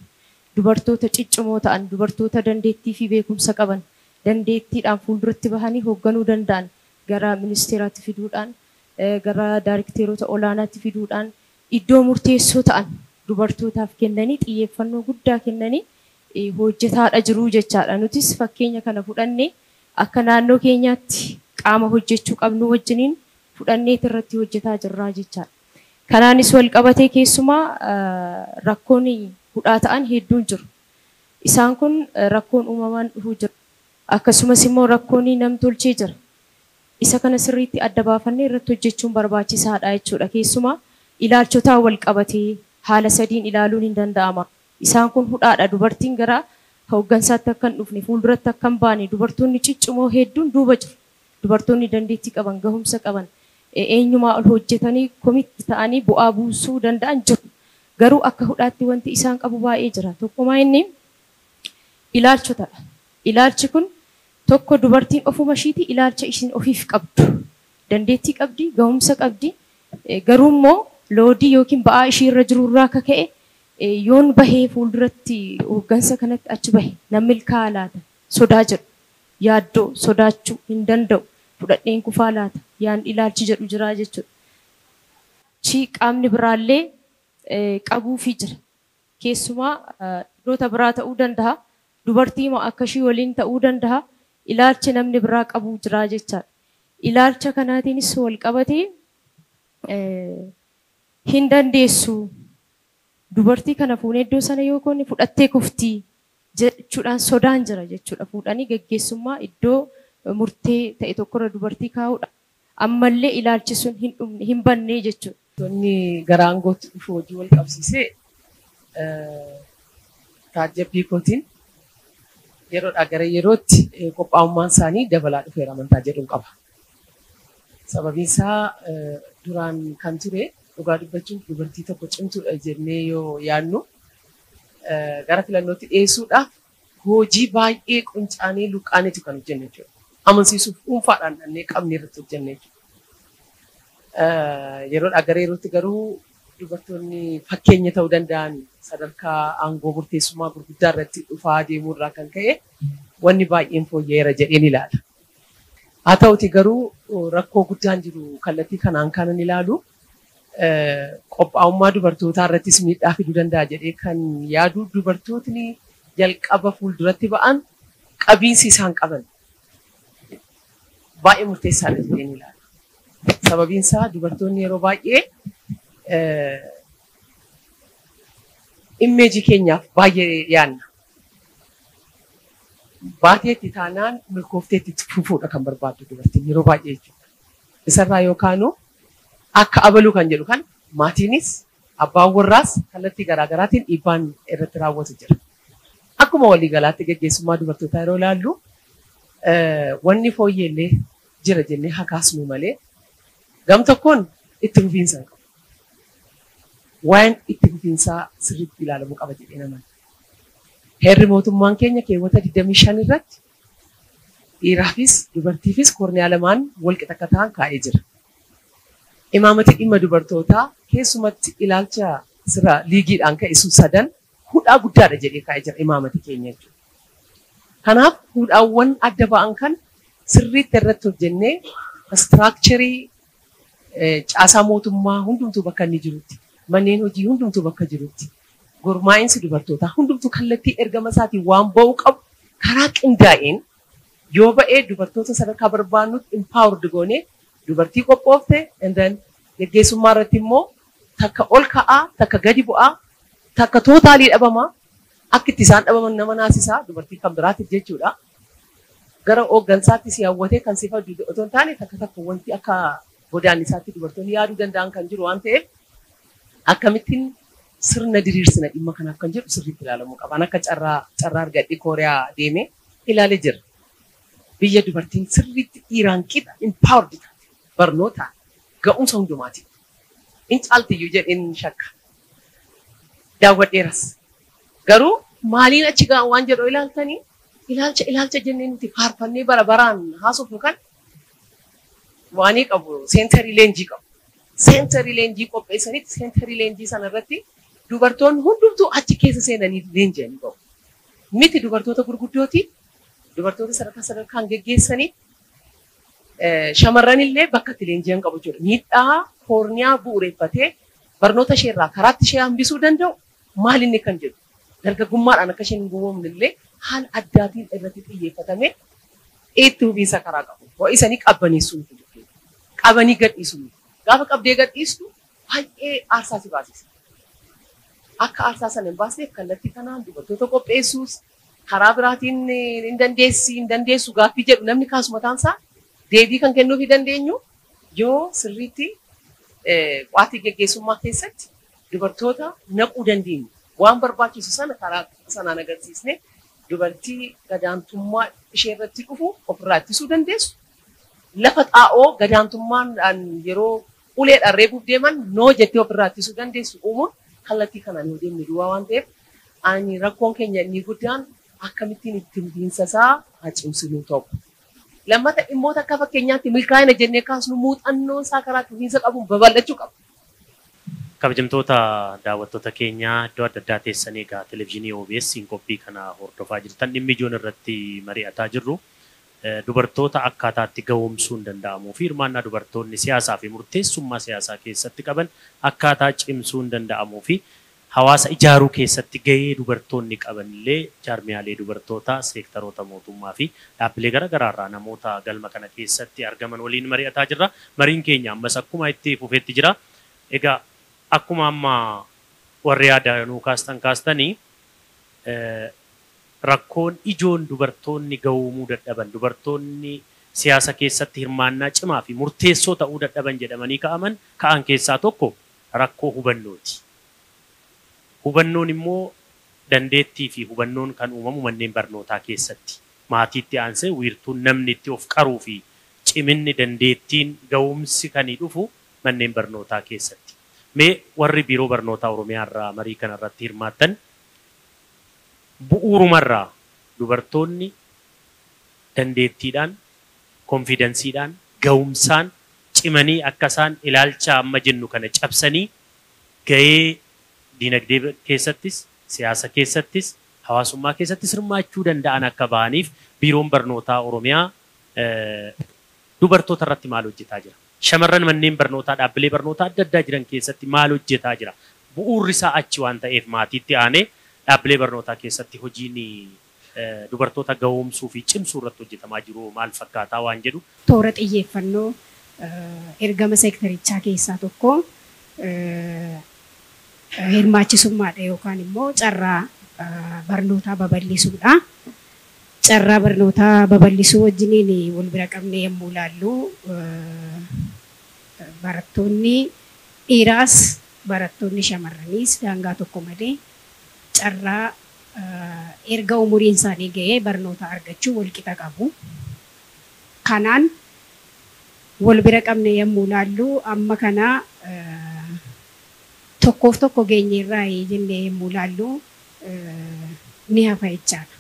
dubartoota ciccimoo ta'an, dubartoota dandeettii fi beekumsa qaban, dandeettiidhaan fuulduratti bahanii hoogganuu danda'an gara ministeeraatti fiduudhaan, gara daarikteerota olaanaatti fiduudhaan iddoo murteessoo ta'an dubartootaaf kennanii xiyyeeffannoo guddaa kennanii hojjetaadha jiruu jechaadha. Nutis fakkeenya kana fudhannee akka naannoo keenyaatti qaama hojjechuu qabnu wajjiniin fudhanneet irratti hojjetaa jirraa jechaadha. Kanaanis wal qabatee keessumaa rakkoon hudhaa ta'an hedduun jiru. Isaan kun rakkoon uumamaan dhufuu jira. Akkasumas immoo rakkoon namtolchee jira. Isa kana sirriitti adda baafannee irratti hojjechuun barbaachisaadha jechuudha. Keessumaa Ilaalchotaa wal qabatee haala sadiin ilaaluun hin danda'ama. Isaan kun hudhaadha. Dubartiin gara hooggansaatti akka hin dhufne, fuulduratti akka hin baane, dubartoonni ciccimoo hedduun duuba jiru. Dubartoonni dandeettii qaban, gahumsa qaban, eenyumaa ol hojjetanii komitti ta'anii bu'aa buusuu danda'an jiru. Garuu akka hudhaatti wanti isaan qabu baay'ee jira. Tokkumaa inni ilaalchotadha. Ilaalchi kun tokko dubartiin ofuma ishiiti ilaalcha ishiin ofiif qabdu. Dandeettii qabdi, gahumsa qabdi. Garuu immoo loodii yookiin ba'aa ishii irra jiru irraa akka ka'e yoon bahee fuulduratti hooggansa kanatti achi bahe nan milkaa'a laata sodaa jedhu, yaaddoo sodaachuu hin danda'u, fudhadheen kufaa laata yaan ilaalchi jedhu jira jechuudha. Chi qaamni biraallee qabuufii jira. Keessumaa dhiirota biraa ta'uu danda'a, dubartii immoo akka ishii waliin ta'uu danda'a, ilaalchi namni biraa qabu jira jechaadha. Ilaalcha kanaatiinis wal qabatee hin dandeessu. Dubartii kana fuunee iddoo sana yoo koone fudhattee kuftii jechuudhaan sodaan jira jechuudha. Fuudhanii gaggeessummaa iddoo murtee ta'e tokkorra dubartii kaa'uudha. Ammallee ilaalchi sun hin dhumne, hin banne jechuudha. Wanni gara aangootti dhufu hojii wal qabsiisee taajjabbii kootiin yeroodhaa gara yerootti qophaa'ummaan isaanii dabalaa dhufeera amantaa jedhuun qaba. Sababiin isaa duraan kan ture dhugaa dubbachuun dubartii tokko cimtuudha jennee yoo yaadnu gara filannootti dhiyeessuudhaaf hojii baay'ee quncaanee luqqaaneetu kan hojjenne jechuudha. Amansiisuuf dhuunfaadhaan dhannee qabne irratti hojjenne jechuudha. Yeroodhaa gara yerootti garuu dubartoonni fakkeenya ta'uu danda'an sadarkaa aangoo murteessummaa gurguddaa irratti dhufaa deemuu irraa kan ka'e wanni baay'een fooyya'eera jedheen ilaala. Haa ta'uti garuu rakkoo guddaan jiru kallattii kanaan kanan ilaalu qophaa'ummaa dubartootaa irrattis miidhaa fiduu danda'a jedhee kan yaadu dubartootni jalqaba fuulduratti ba'an qabiinsi isaan qaban baay'ee murteessaadha jedheen ilaala. Sababiin isaa dubartoonni yeroo baay'ee immeejii keenyaaf baay'ee yaadna. Baateetti taanaan milkoofteetti fufuudha kan barbaaddu dubartiin yeroo baay'ee jechuudha. Isarraa yookaanuu akka abaluu kan jedhu kan maatiinis abbaan warraas kallattii garaagaraatiin dhiibbaan irratti raawwatu jira. Akkuma waliigalaatti gaggeessummaa dubartootaa yeroo ilaallu wanni fooyyellee jira jennee hakaasnu malee gam tokkoon itti fufiinsa hin qabu. Waan itti fufiinsaa sirriitti ilaalamuu qaba jedhee naman. Heerri mootummaan keenya keewwata 25 irratti dhiiraafis dubartiifis korniyaa lamaan wal qixa akka ta'an kaa'ee jira. Imaamati dhimma dubartootaa keessumatti ilaalcha sira liigiidhaan ka'e sun sadan hudhaa guddaadha jedhee kaa'ee jira imaamati keenya jechuudha. Kanaaf hudhaawwan adda ba'an kan sirriitti irratti hojjennee istiraakcharii caasaa mootummaa hundumtuu bakka inni jirutti, manneen hojii hundumtuu bakka jirutti, gurmaa'insi dubartootaa hundumtuu kallattii ergama isaatiin waan ba'uu qabu karaa qindaa'een yoo ba'ee dubartoota sadarkaa barbaannutti empowered goonee dubartii qophoofte and then gaggeessummaa irratti immoo takka ol ka'aa, takka gadi bu'aa, takka tootaalii dhabamaa akka itti isaan dhabaman nama naasisaa dubartii kan biraatiif jechuudha. Gara hooggansaatti si hawwatee kan si faddu otoo hin taane takka takka wanti akka godaannisaatti dubartoonni yaaduu danda'an kan jiru waan ta'eef akkamittiin sirna diriirsina dhimma kanaaf kan jedhu sirriitti ilaalamuu qaba. Akka carraa argadhee Kooriyaa deemee ilaalee jira. Biyya dubartiin sirriitti dhiiraan qixa empowered taate barnoota ga'umsa hundumaatiin. In caaltiyyuu jedheen shakka. Daawwadheeras. Garuu maaliin achi ga'an waan jedhu ilaaltanii ilaalcha jennee nuti faarfannee bara baraan haasofnu kan waanii qabu seentarii leenjii qabu. Seentarii leenjii qopheessanitti seentarii leenjii sana irratti dubartoonni hundumtuu achi keessa seenanii leenji'anii ba'u. Miti dubartoota gurguddooti. Dubartoota sadarkaa sadarkaan geggeessanii shamarran illee bakka itti leenji'an qabu jechuudha. Miidhaa koorniyaa bu'uureffatee barnoota ishee irraa karaatti ishee hambisuu danda'u maal inni kan jedhu. Dargaggummaadhaan akka isheen hin gowwoomne illee haala addaatiin irratti xiyyeeffatamee itti fufiinsa karaa qabu. Ho'isanii qabbaneessuu miti jechuudha. Qabanii gadhiisuu miti. Gaafa qabdee gadhiistu baay'ee aarsaa si baasisa. Akka aarsaa sana hin baasneef kallattii kanaan dubartoota qopheessuus karaa biraatiin hin dandeessu gaaffii jedhu namni kaasu mataan isaa deebii kan kennuufii dandeenyu yoo sirriitti Waatii geggeessummaa keessatti dubartoota naquu dandeenya. Waan barbaachisu sana karaa sanaan agarsiisne dubartii gadaantummaa ishee irratti dhufu ofirraa ittisuu dandeessu. Lafa xaa'oo gadaantummaan yeroo uleedhaan reebuuf deeman noo jettee ofirraa ittisuu dandeessu uumuun kallattii kanaan yoo deemne duwwaa waan ta'eef ani rakkoon keenya inni guddaan akkamittiin itti fufiinsa isaa haa cimsinu tokko. Lammata dhimmoota akka fakkeenyaatti milkaa'ina jennee kaasnu muuxannoon isaa karaa itti fufiinsa qabuun babal'achuu qaba. Kabajamtoota daawwattoota keenyaa iddoo adda addaa teessanii egaa televezyiinii OBS qophii kana hordofaa jirtan dhimmi ijoon irratti mari'ataa jirru dubartoota akkaataatti gahoomsuun danda'amuu fi hirmaannaa dubartoonni siyaasaa fi murteessummaa siyaasaa keessatti qaban akkaataa cimsuun danda'amuu fi hawaasa ijaaruu keessatti gahee dubartoonni qaban illee jaarmiyaalee dubartootaa seektaroota mootummaa fi dhaabbilee garaagaraarraa namoota galma kana keessatti argaman waliin mari'ataa jirra. Mariin keenya ammas akkuma itti fufeetti jira. Egaa akkuma amma warri yaada nuu kaastanii rakkoon ijoon dubartoonni gahoomuu dadhaban dubartoonni siyaasa keessatti hirmaannaa cimaa fi murteessoo ta'uu dadhaban jedhamanii ka'an keessaa tokko rakkoo hubannooti. Hubannoon immoo dandeettii fi hubannoon kan uumamu manneen barnootaa keessatti maatiitti aansee wiirtuun namni itti of qaruu fi ciminni dandeettiin ga'umsi kan dhufu manneen barnootaa keessatti. Mee warri biiroo barnootaa Oromiyaa irraa marii kanarratti hirmaattan bu'uurumarraa dubartoonni dandeettiidhaan, konfidensiidhaan, ga'umsaan cimanii akka isaan ilaalcha amma jennu kana cabsanii gahee dinagdee keessattis, siyaasa keessattis, hawaasummaa keessattis hirmaachuu danda'an akka ba'aniif biiroon barnootaa Oromiyaa dubartoota irratti maal hojjetaa jira? Shamarran manneen barnootaa dhaabbilee barnootaa adda addaa jiran keessatti maal hojjetaa jira? Bu'uurri isaa achi waan ta'eef maatiitti aanee dhaabbilee barnootaa keessatti hojiin dubartoota gahoomsuu fi cimsuu irratti hojjetamaa jiru maal fakkaataa waan jedhu. Toora xiyyeeffannoo ergama seektarichaa keessaa tokko hirmaachisummaadha yookaan immoo carraa barnootaa babal'isuudha. Carraa barnootaa babal'isuu wajjiniin wal bira qabnee yommuu ilaallu barattoonni dhiiraas barattoonni shamarraniis daangaa tokko malee carraa erga umuriin isaanii ga'ee barnoota argachuu wal qixa qabu. Kanaan wal bira qabne yommuu ilaallu amma kana tokkoof tokko geenyeerraa jennee yommuu ilaallu ni hafa jechaadha.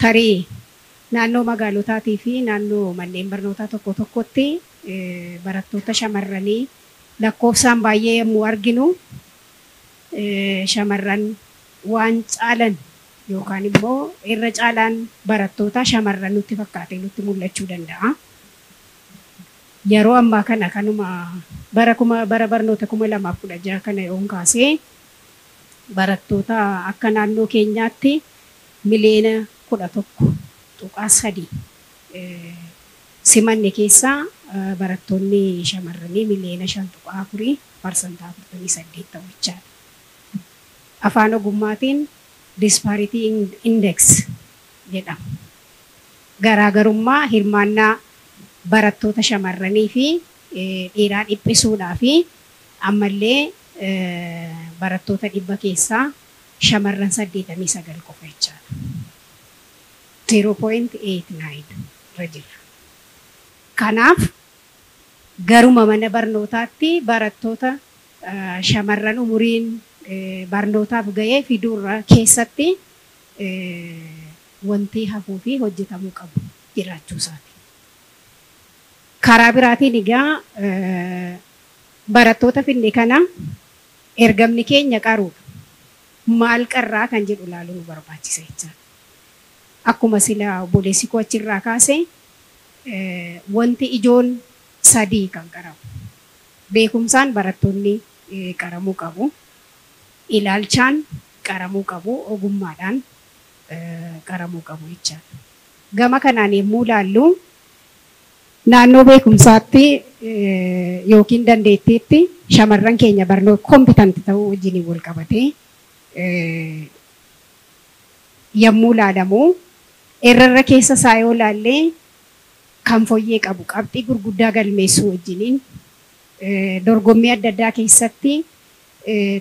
Tarii naannoo magaalotaatii fi naannoo manneen barnootaa tokko tokkotti barattoota shamarranii lakkoofsaan baay'ee yommuu arginu shamarran waan caalan yookaan immoo irra caalaan barattoota shamarran nutti fakkaatee nutti mul'achuu danda'a. Yeroo ammaa kana kanuma bara barnoota 2016 kana yoon kaasee barattoota akka naannoo keenyaatti miliyoona 11.3 simanne keessaa barattoonni shamarranii miliyoona 5.4 48% ta'u jechaadha. Afaan ogummaatiin disparity index jedhama. Garaagarummaa hirmaannaa barattoota shamarranii fi dhiiraa dhiphisuudhaa fi ammallee barattoota 100 keessaa shamarran 89 qofa jechaadha. 0.89 irra jira. Kanaaf garuma mana barnootaatti barattoota shamarran umuriin barnootaaf ga'ee fiduurra keessatti wanti hafuu fi hojjetamuu qabu jiraachuu isaati. Karaa biraatiin egaa barattoota finne kana ergamni keenya qaruudha. Maal qarraa kan jedhu ilaaluu nu barbaachisa jechaadha. Akkuma sila obboleessi koo achirraa kaase wanti ijoon sadii kan qaramu. Beekumsaan barattoonni qaramuu qabu. Ilaalchaan qaramuu qabu. Ogummaadhaan qaramuu qabu jechaadha. Gama kanaan yommuu ilaallu naannoo beekumsaatti yookiin dandeettiitti shamarran keenya barnoota kompitanti ta'uu wajjin wal qabatee yommuu ilaalamu irra keessa isaa yoo ilaalle kan fooyyee qabu qabxii gurguddaa galmeessuu wajjiniin dorgommii adda addaa keessatti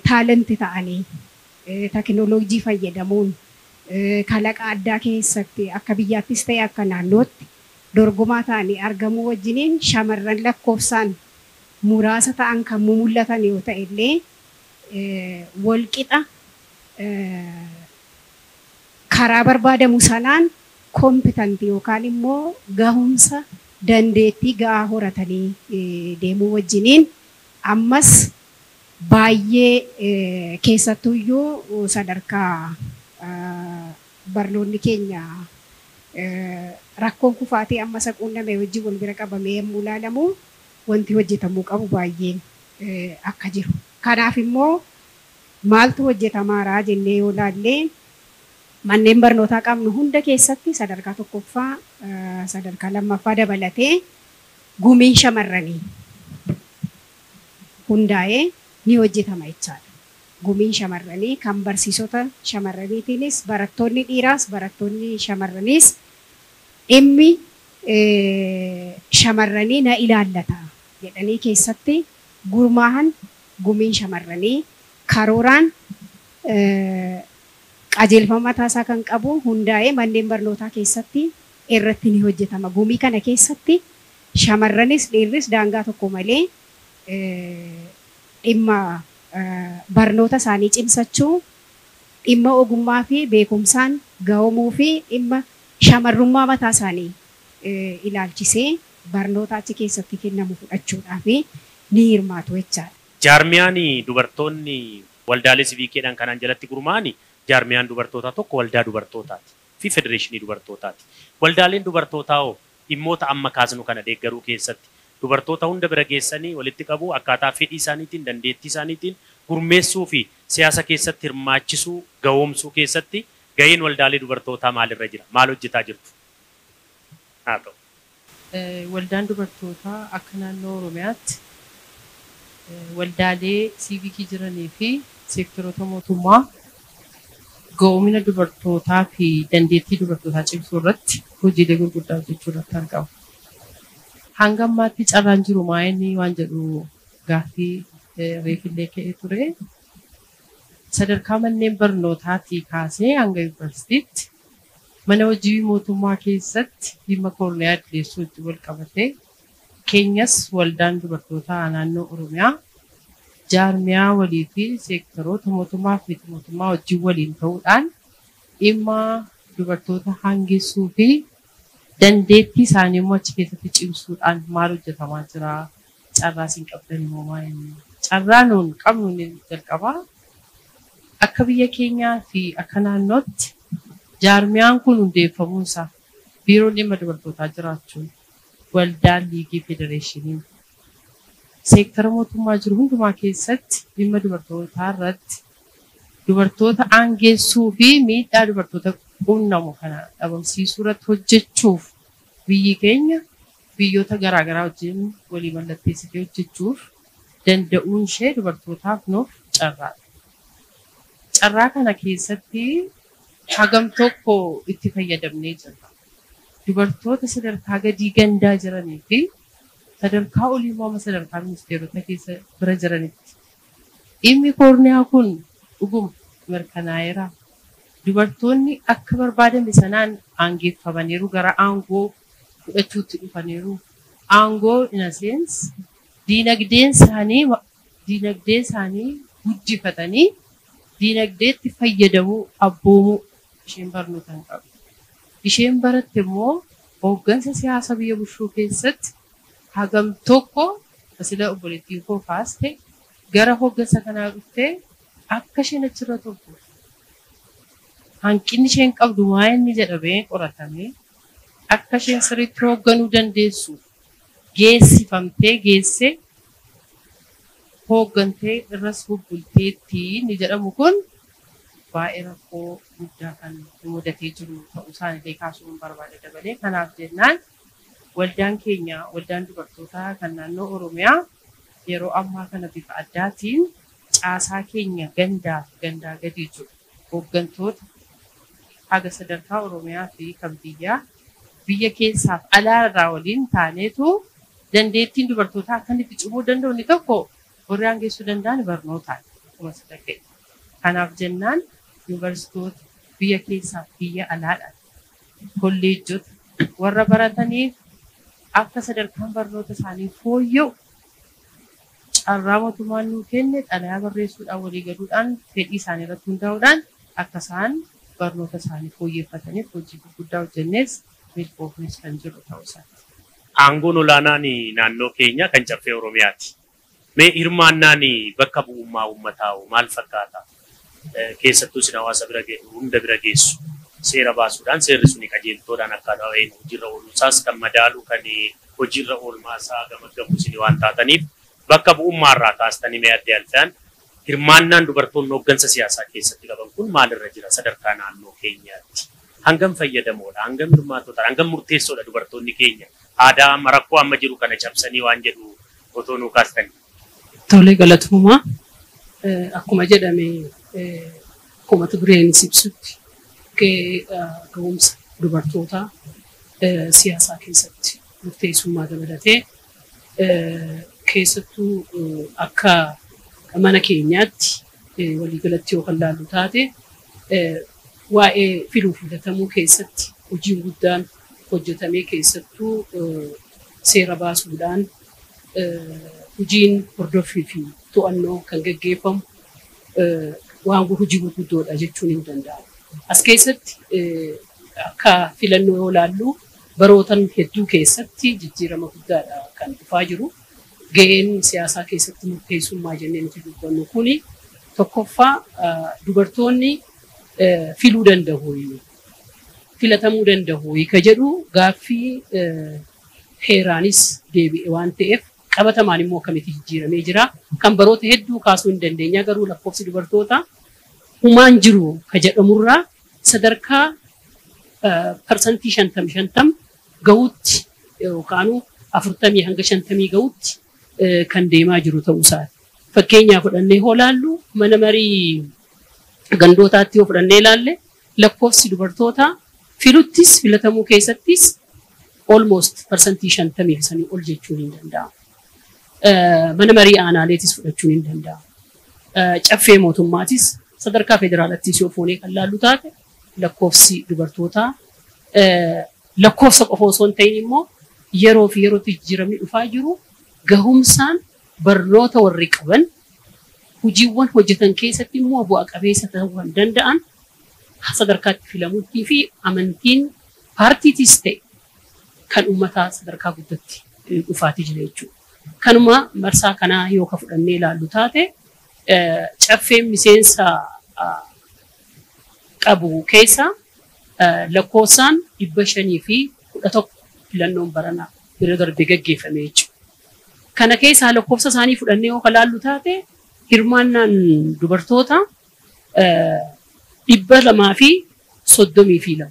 taalentii ta'anii teknooloojii fayyadamuun kalaqa addaa keessatti akka biyyaattis ta'e akka naannootti dorgomaa ta'anii argamuu wajjiniin shamarran lakkoofsaan muraasa ta'an kan mul'atan yoo ta'e illee walqixa karaa barbaadamu sanaan kompitantii yookaan immoo gahumsa dandeettii gahaa horatanii deemuu wajjiniin ammas baay'ee keessattuyyuu sadarkaa barnoonni keenya rakkoon kufaatee amma isa quunname wajjin wal bira qabamee yommuu ilaalamu wanti hojjetamuu qabu baay'een akka jiru. Kanaaf immoo maaltu hojjetamaara jennee yoo ilaalle manneen barnootaa qabnu hunda keessatti sadarkaa tokkoffaa sadarkaa lammaffaa dabalatee gumiin shamarranii hundaa'ee ni hojjetama jechaadha. Gumiin shamarranii kan barsiisota shamarraniitiinis barattoonni dhiiraas barattoonni shamarraniis dhimmi shamarranii na ilaallata jedhanii keessatti gurmaahan gumiin shamarranii karooraan qajeelfama mataasaa kan qabu hundaa'ee manneen barnootaa keessatti irratti ni hojjetama. Gumii kana keessatti shamarranis dhiirris daangaa tokko malee dhimma barnoota isaanii cimsachuu, dhimma ogummaa fi beekumsaan gahumuu fi dhimma shamarrummaa mataa isaanii ilaalchisee barnoota achi keessatti kennamu fudhachuudhaaf ni hirmaatu jechaadha. Jaarmiyaan dubartoonni waldaalee siivikiidhaan kanaan jalatti gurmaa'ani jaarmiyaan dubartootaa tokko waldaa dubartootaati fi federeeshinii dubartootaati. Waldaaleen dubartootaa hoo dhimmoota amma kaasnu kana deeggaruu keessatti dubartoota hunda bira geessanii walitti qabu akkaataa fedhii isaaniitiin dandeettii isaaniitiin gurmeessuu fi siyaasa keessatti hirmaachisuu gahoomsuu keessatti gaheen waldaalee dubartootaa maalirra jira? Maal hojjetaa jirtu? Haa ta'u. Waldaan dubartootaa akka naannoo Oromiyaatti waldaalee siivikii jiranii fi seektoroota mootummaa ga'oomina dubartootaa fi dandeettii dubartootaa cimsuu irratti hojiilee gurguddaa hojjechuu irratti argama. Hanga ammaatti carraan jiru maa'inni waan jedhu gaaffii reefillee ka'ee ture. Sadarkaa manneen barnootaatii kaasee hanga yuunivarsiitiitti mana hojii mootummaa keessatti dhimma koorniyaa idileessuu wajjin wal qabatee keenyas waldaan dubartootaa naannoo Oromiyaa jaarmiyaa walii fi seektoroota mootummaa fi miti mootummaa wajjin waliin ta'uudhaan dhimma dubartoota hangisuu fi dandeettii isaanii immoo achi keessatti cimsuudhaan maal hojjetamaa jira? Carraa isin qabdan immoo maal? Carraa nuun qabnu ni jalqabaa. Akka biyya keenyaa fi akka naannootti jaarmiyaan kun hundeeffamuunsaa biiroon dhimma dubartootaa jiraachuun waldaan liigii federeeshiniin seektara mootummaa jiru hundumaa keessatti dhimma dubartootaa irratti dubartoota aangeessuu fi miidhaa dubartoota qunnamu kana dhabamsiisuu irratti hojjechuuf biyyi keenya biyyoota garaagaraa wajjin walii mallatteessitee hojjechuuf danda'uun ishee dubartootaaf nuuf carraadha. Carraa kana keessatti hagam tokko itti fayyadamnee jirra. Dubartoota sadarkaa gadii gandaa jiranii fi sadarkaa olii immoo sadarkaa ministeerota keessa bira jiranitti. Dhimmi koorniyaa kun dhuguma mirkanaa'eera. Dubartoonni akka barbaadame sanaan aangeeffamaniiru gara aangoo fudhachuutti dhufaniiru. Aangoo in a sense diinagdeen isaanii guddifatanii diinagdeetti fayyadamuu abboomuu isheen barnoota hin qabdu. Isheen baratte immoo hooggansa siyaasa biyya bulchuu keessatti hagam tokko asila obboleettiin koo kaaste gara hooggansa kanaa dhuftee akka isheen achirra turtu hanqinni isheen qabdu maa inni jedhamee qoratamee akka isheen sirriitti hoogganuu dandeessu geessifamtee geessee hooggantee irras bubbulteetti inni jedhamu kun baay'ee rakkoo guddaa kan mudatee jiru ta'uu isaaniillee kaasuun barbaada dabalee. Kanaaf jennaan waldaan keenya waldaan dubartootaa kan naannoo Oromiyaa yeroo ammaa kana bifa addaatiin caasaa keenya gandaa fi gandaa gadi jiru hooggantoota haga sadarkaa Oromiyaa fi kan biyyaa biyya keessaaf alaarraa waliin taaneetu Dandeettiin dubartootaa akka inni itti cimuu danda'u inni tokko warri aangeessuu danda'an barnootaan akkuma sadarkaa. Kanaaf jennaan yuunivarsiitoota biyya keessaa biyya alaadhaan kolleejjota warra barataniif akka sadarkaan barnoota isaanii fooyya'u carraa mootummaan nuu kenne xalayaa barreessuudhaan walii galuudhaan fedhii isaanii irratti hundaa'uudhaan akka isaan barnoota isaanii fooyyeffataniif hojii gurguddaa hojjennes milkoofnes kan jiru ta'uu isaati. Aangoon olaanaan naannoo keenya kan caffee Oromiyaati. Mee hirmaannaan bakka bu'ummaa uummataa maal fakkaata? Keessattuu isin hawaasa bira hunda bira geessu. Seera baasuudhaan seerri suni qajeeltoodhaan akkaataa hojiirra ooluusaas kan madaalu kan hojiirra oolmaasaa gamaggamu isin waan taataniif bakka bu'ummaarraa kaastanii mee adde Alfiyaan hirmaannaan dubartoonni hooggansa siyaasaa keessatti qaban kun maalirra jira sadarkaa naannoo keenyaatti? Hangam fayyadamoodha? Hangam hirmaattoota? Hangam murteessoodha dubartoonni keenya? Aadaa amma rakkoo amma jiru kana cabsanii waan jedhu otoo nuu kaastanii. Tolee galatooma. Akkuma jedhame akkuma dureenis ibsutti gahee gahumsa dubartootaa siyaasaa keessatti murteessummaa dabalatee keessattuu akka mana keenyaatti waliigalatti yoo kan laallu taate waa'ee filuu filatamuu keessatti hojiin guddaan hojjetamee keessattuu seera baasuudhaan hojiin hordoffii fi to'annoo kan gaggeeffamu waan hojii gurguddoodha jechuun hin danda'amu. As keessatti akka filannoo yoo laallu barootan hedduu keessatti jijjiirama guddaadha kan dhufaa jiru. Ga'een siyaasaa keessatti murteessummaa jennee nuti dubbannu kuni tokkoffaa dubartoonni filuu danda'u, filatamuu danda'u ka jedhu gaaffii heeraanis deebi'e waan ta'eef qabatamaan immoo akkamitti jijjiiramee jira. Kan baroota hedduu kaasuu hin dandeenya garuu lakkoofsi dubartoota humaan jiru ka jedhamurraa sadarkaa 50% gahuutti yookaan 40 hanga 50 gahuutti kan deemaa jiru ta'uu isaati. Fakkeenyaaf fudhannee yoo laallu mana marii gandootaatti yoo fudhannee ilaalle lakkoofsi dubartoota filuttis filatamuu keessattis almost 50% sanii ol jechuun hin danda'amu. Mana marii aanaaleetis fudhachuun hin danda'amu. Caffee mootummaatis sadarkaa federaalattis yoo fuunee kan laallu taate lakkoofsi dubartootaa lakkoofsa qofa osoo hin ta'in immoo yeroo fi yerootti jijjiiramni dhufaa jiru gahumsaan barnoota warri qaban hojiiwwan hojjetan keessatti immoo bu'a qabeessa ta'uu kan danda'an sadarkaatti filamuutii fi amantiin paartiitis ta'e kan uummataa sadarkaa guddatti dhufaatii jira jechuudha. Kanuma marsaa kanaa yoo ka fudhannee ilaallu taate caffeen miseensa qabu keessa lakkoofsaan 511 filannoon baranaa yeroo darbe gaggeeffame jechuudha. Kana keessaa lakkoofsa isaanii fudhannee yoo ilaallu taate hirmaannaan dubartoota 232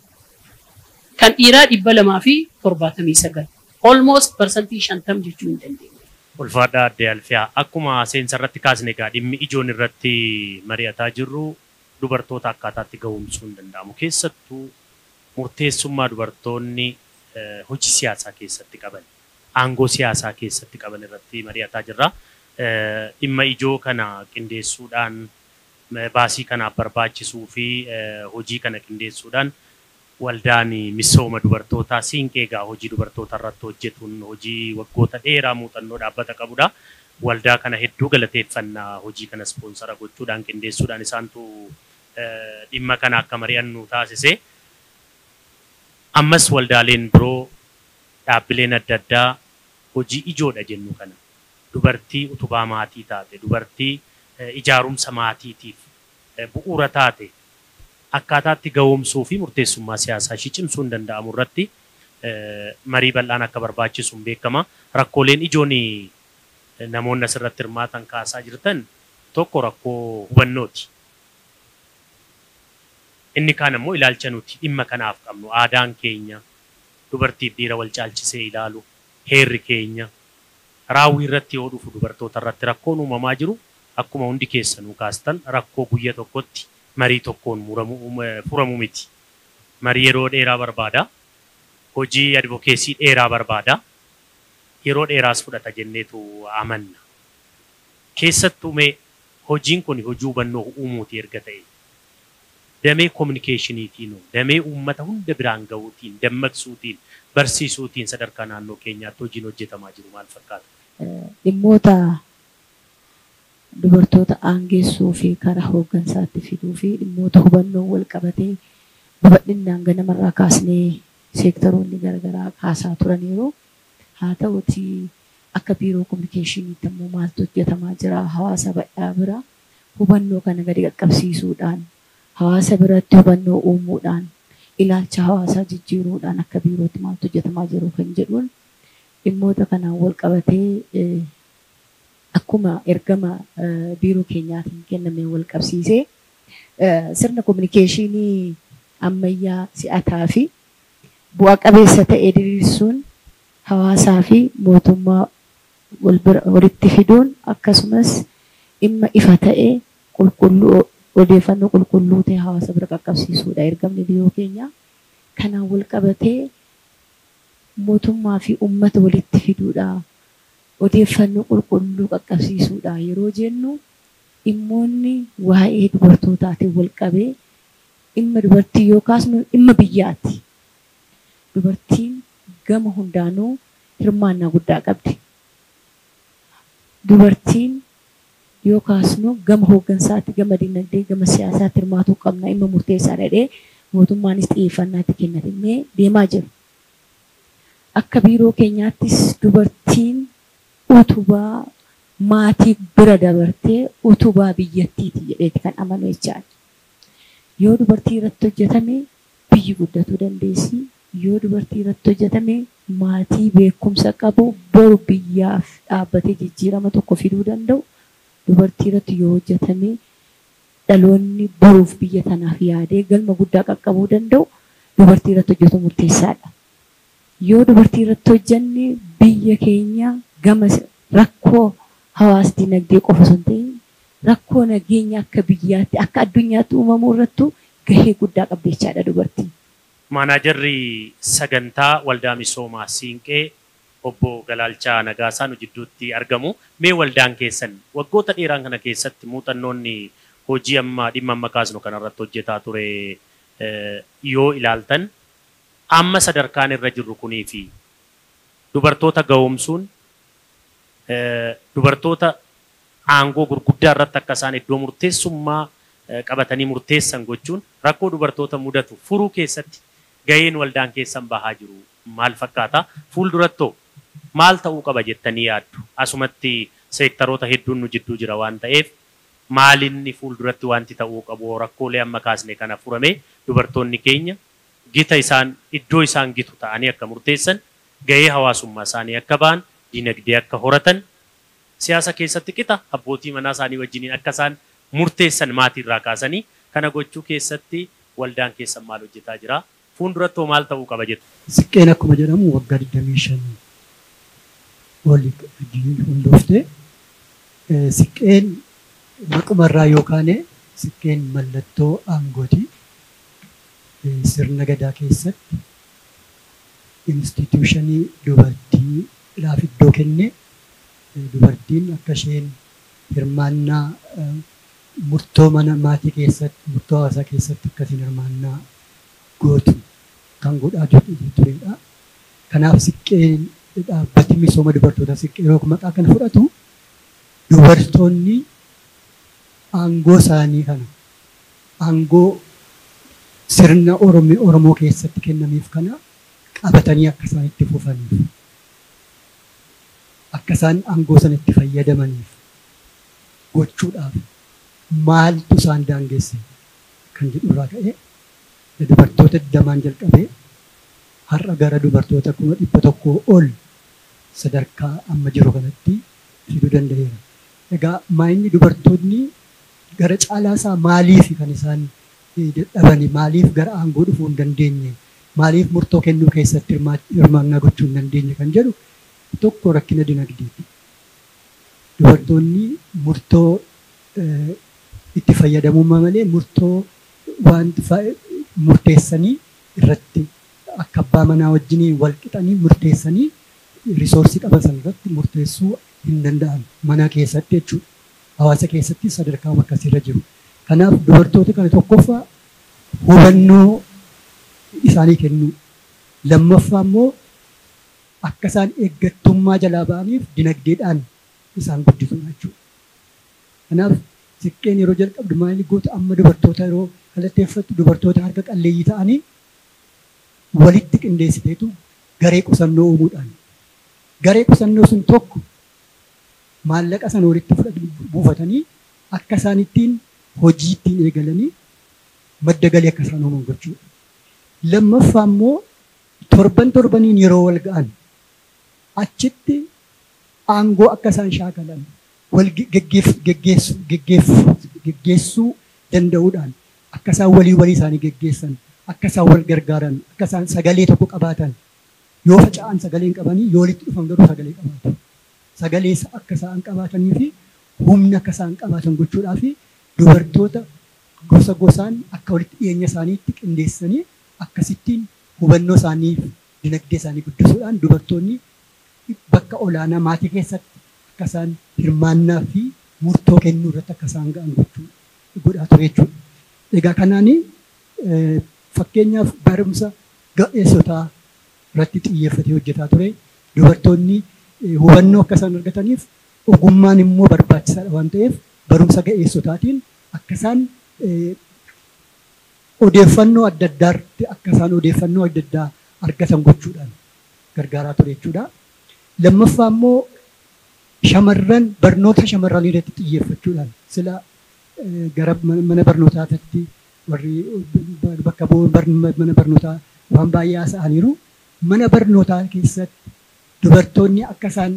kan dhiiraa 279 almost 50% jechuu hin dandeenye. Ulfaadhaa adde Alfiyaa akkuma seensa irratti kaasne egaa dhimmi ijoon irratti mari'ataa jirru dubartoota akkaataatti gahumsuu hin danda'amu. Keessattuu murteessummaa dubartoonni hojii siyaasaa keessatti qaban, aangoo siyaasaa keessatti qaban irratti mari'ataa jirra. Dhimma ijoo kana qindeessuudhaan baasii kanaaf barbaachisuu fi hojii kana qindeessuudhaan waldaan misooma dubartootaa siinqee egaa hojii dubartoota irratti hojjetuun hojii waggoota dheeraa muuxannoo dhaabbata qabudha. Waldaa kana hedduu galateeffannaa hojii kana ispoonsara gochuudhaan qindeessuudhaan isaantu dhimma kana akka mari'annu taasise. Ammas waldaaleen biroo dhaabbileen adda addaa hojii ijoodha jennu kana dubartii utubaa maatii taate, dubartii ijaarumsa maatiitiif bu'uura taate akkaataatti ga'oomsuu fi murteessummaa siyaasaa ishii cimsuu hin danda'amu irratti marii bal'aan akka barbaachisu hin beekama. Rakkooleen ijoon namoonni asirratti hirmaatan kaasaa jirtan tokko rakkoo hubannooti. Inni kaan immoo ilaalcha nuti dhimma kanaaf qabnu aadaan keenya dubartiif dhiira wal caalchisee ilaalu heerri keenya raawwii irratti yoo dhufu dubartoota irratti rakkoon uumamaa jiru akkuma hundi keessanuu kaastan rakkoo guyya tokkotti marii tokkoon furamu miti. Marii yeroo dheeraa barbaada. Hojii advokeesii dheeraa barbaada. Yeroo dheeraas fudhata jenneetu amanna. Keessattuu mee hojiin kun hojii hubannoo uumuuti erga ta'e damee kominikeeshiniitiin, damee uummata hunda biraan gahuutiin, dammaqsuutiin, barsiisuutiin sadarkaa naannoo keenyaatti hojiin hojjetamaa jiru maal fakkaata? Dhimmoota dubartoota aangeessuu fi karaa hooggansaatti fiduu fi dhimmoota hubannoo wal qabatee babal'inaan ganamarraa kaasnee seektaroonni garaagaraa kaasaa turaniiru. Haa ta'utii akka biiroo kominikeeshiniitti immoo maaltu hojjetamaa jira hawaasa bal'aa bira hubannoo kana gadi qaqqabsiisuudhaan hawaasa biratti hubannoo uumuudhaan ilaalcha hawaasaa jijjiiruudhaan akka biirootti maaltu hojjetamaa jiru kan jedhuun dhimmoota kanaan wal qabatee akkuma ergama biiroo keenyaatiin kennameen wal qabsiisee sirna kominikeeshinii ammayyaa si'ataa fi bu'a qabeessa ta'e diriirsuun hawaasaa fi mootummaa walitti fiduun akkasumas dhimma ifa ta'e qulqulluu odeeffannoo qulqulluu ta'e hawaasa bira qaqqabsiisuudha ergamni biiroo keenyaa. Kanaan wal qabatee mootummaa fi uummata walitti fiduudha. Odeeffannoo qulqulluu qaqqabsiisuudha yeroo jennu dhimmoonni waa'ee dubartootaatiin wal qabee dhimma dubartii yoo kaasnu dhimma biyyaati. Dubartiin gama hundaanuu hirmaannaa guddaa qabdi. Dubartiin yoo kaasnu gama hooggansaatti, gama dinagdee, gama siyaasaatti hirmaatuu qabna dhimma murteessaa jedhee mootummaanis xiyyeeffannaatti kennatamee deemaa jiru. Akka biiroo keenyaattis dubartiin utubaa maatii bira dabartee utubaa biyyattiiti jedheeti kan amanu jechaadha. Yoo dubartii irratti hojjetame biyyi guddatuu dandeessi. Yoo dubartii irratti hojjetame maatii beekumsa qabu boru biyyaaf dhaabbatee jijjiirama tokko fiduu danda'u. Dubartii irratti yoo hojjetame dhaloonni boruuf biyya tanaaf yaadee galma guddaa qaqqabuu danda'u dubartii irratti hojjetu murteessaadha. Yoo dubartii irratti hojjenne biyya keenya gama rakkoo hawaas dinagdee qofa osoo hin ta'in rakkoo nageenya akka biyyaatti akka addunyaatti uumamuu irrattu gahee guddaa qabdi jechaadha dubartiin. Maanaajarri sagantaa waldaa misoomaa Siinqee obbo Galaalchaa Nagaasaa nu jidduutti argamu. Mee waldaan keessan waggoota dheeraan kana keessatti muuxannoonni hojii amma dhimma amma kaasnu kanarratti hojjetaa ture yoo ilaaltan amma sadarkaan irra jirru kunii fi dubartoota ga'oomsuun dubartoota aangoo gurguddaa irratti akka isaan iddoo murteessummaa qabatanii murteessan gochuun rakkoo dubartoota mudatu furuu keessatti gaheen waldaan keessan bahaa jiru maal fakkaata? Fuuldurattoo maal ta'uu qaba jettanii yaaddu? Asumatti seektaroota hedduun nu jidduu jira waan ta'eef maalinni fuulduratti wanti ta'uu qabu rakkoolee amma kaasne kana furame dubartoonni keenya gita isaan iddoo isaan gitu ta'anii akka murteessan gahee hawaasummaa isaanii akka ba'an dinagdee akka horatan siyaasa keessatti qixa abbootii manaa isaanii wajjiniin akka isaan murteessan maatiirraa kaasanii kana gochuu keessatti waldaan keessan maal hojjetaa jira? Fuuldurattoo maal ta'uu qaba jettu? Siqqeen akkuma jedhamu waggaa 25 olii hundooftee siqqeen maqumarraa yookaan siqqeen mallattoo aangooti. Sirna gadaa keessatti instituushinii dubartiidhaaf iddoo kenne dubartiin akka isheen hirmaannaa murtoo mana maatii keessatti murtoo hawaasaa keessatti akkasiin hirmaannaa gootu kan godhaa turedha. Kanaaf siqqeen dhaabbati misooma dubartootaa siqqee yeroo maqaa kana fudhatu dubartoonni aangoo isaanii kana aangoo sirna Oromoo keessatti kennameef kana qabatanii akka isaan itti fufaniif akka isaan aangoo sana itti fayyadamaniif gochuudhaaf maaltu isaan daangesse kan jedhu irraa ka'ee dubartoota 20 jalqabee har'a gara dubartoota 100,000 ol sadarkaa amma jiru kanatti fiduu danda'eera. Egaa maayinni dubartoonni gara caalaa isaa maaliif kan isaan dadhabani maaliif gara aangoo dhufuu hin dandeenye maaliif murtoo kennuu keessatti hirmaannaa gochuu hin dandeenye kan jedhu tokko rakkina dinagdeeti. Dubartoonni murtoo itti fayyadamummaa malee murtoo waan murteessanii irratti akka abbaa manaa wajjiniin wal qixanii murteessanii risoorsii qaban sana irratti murteessuu hin danda'an mana keessatti jechuudha. Hawaasa keessatti sadarkaa akkasiirra jiru. Kanaaf dubartoota kana tokkoffaa hubannoo isaanii kennu. Lammaffaa immoo akka isaan eeggattummaa jalaa ba'aniif dinagdeedhaan isaan guddisuu jechuudha. Kanaaf siqqeen yeroo jalqabdu maal goota amma dubartoota yeroo kallatteeffattu dubartoota harka qalleeyyii ta'anii walitti qindeessiteetu garee qusannoo uumuudhaan. Garee qusannoo sun tokko maallaqa sana walitti buufatanii akka isaan ittiin hojii ittiin eegalanii madda galii akka isaan uuman gochuudha. Lammaffaa immoo torban torbaniin yeroo wal ga'an achitti aangoo akka isaan shaakalan wal geggeessuu danda'uudhaan akka isaan walii walii isaanii geggeessan, akka isaan wal gargaaran, akka isaan sagalee tokko qabaatan. Yoo faca'an sagalee hin qabanii, yoo walitti dhufan garuu sagalee qabaatu. Sagalee akka isaan qabaatanii fi humna akka isaan qabaatan gochuudhaa fi dubartoota gosa gosaan akka walitti dhiyeenya isaaniitti qindeessanii akkasittiin hubannoo isaanii dinagdee isaanii guddisuudhaan dubartoonni bakka olaanaa maatii keessatti akka isaan hirmaannaa fi murtoo kennuu irratti akka isaan ga'an godhaa ture jechuudha. Egaa kanaan fakkeenyaaf barumsa ga'eessotaa irratti xiyyeeffatee hojjetaa ture. Dubartoonni hubannoo akka isaan argataniif ogummaan immoo barbaachisaadha waan ta'eef barumsa ga'eessotaatiin akka isaan odeeffannoo adda addaatti akka isaan odeeffannoo adda addaa argatan gochuudhaan gargaaraa ture jechuudha. Lammaffaa immoo shamarran barnoota shamarranii irratti xiyyeeffachuudhaan sila gara mana barnootaatti warri bakka bu'uun mana barnootaa waan baay'ee haasa'aniiru. Mana barnootaa keessatti dubartoonni akka isaan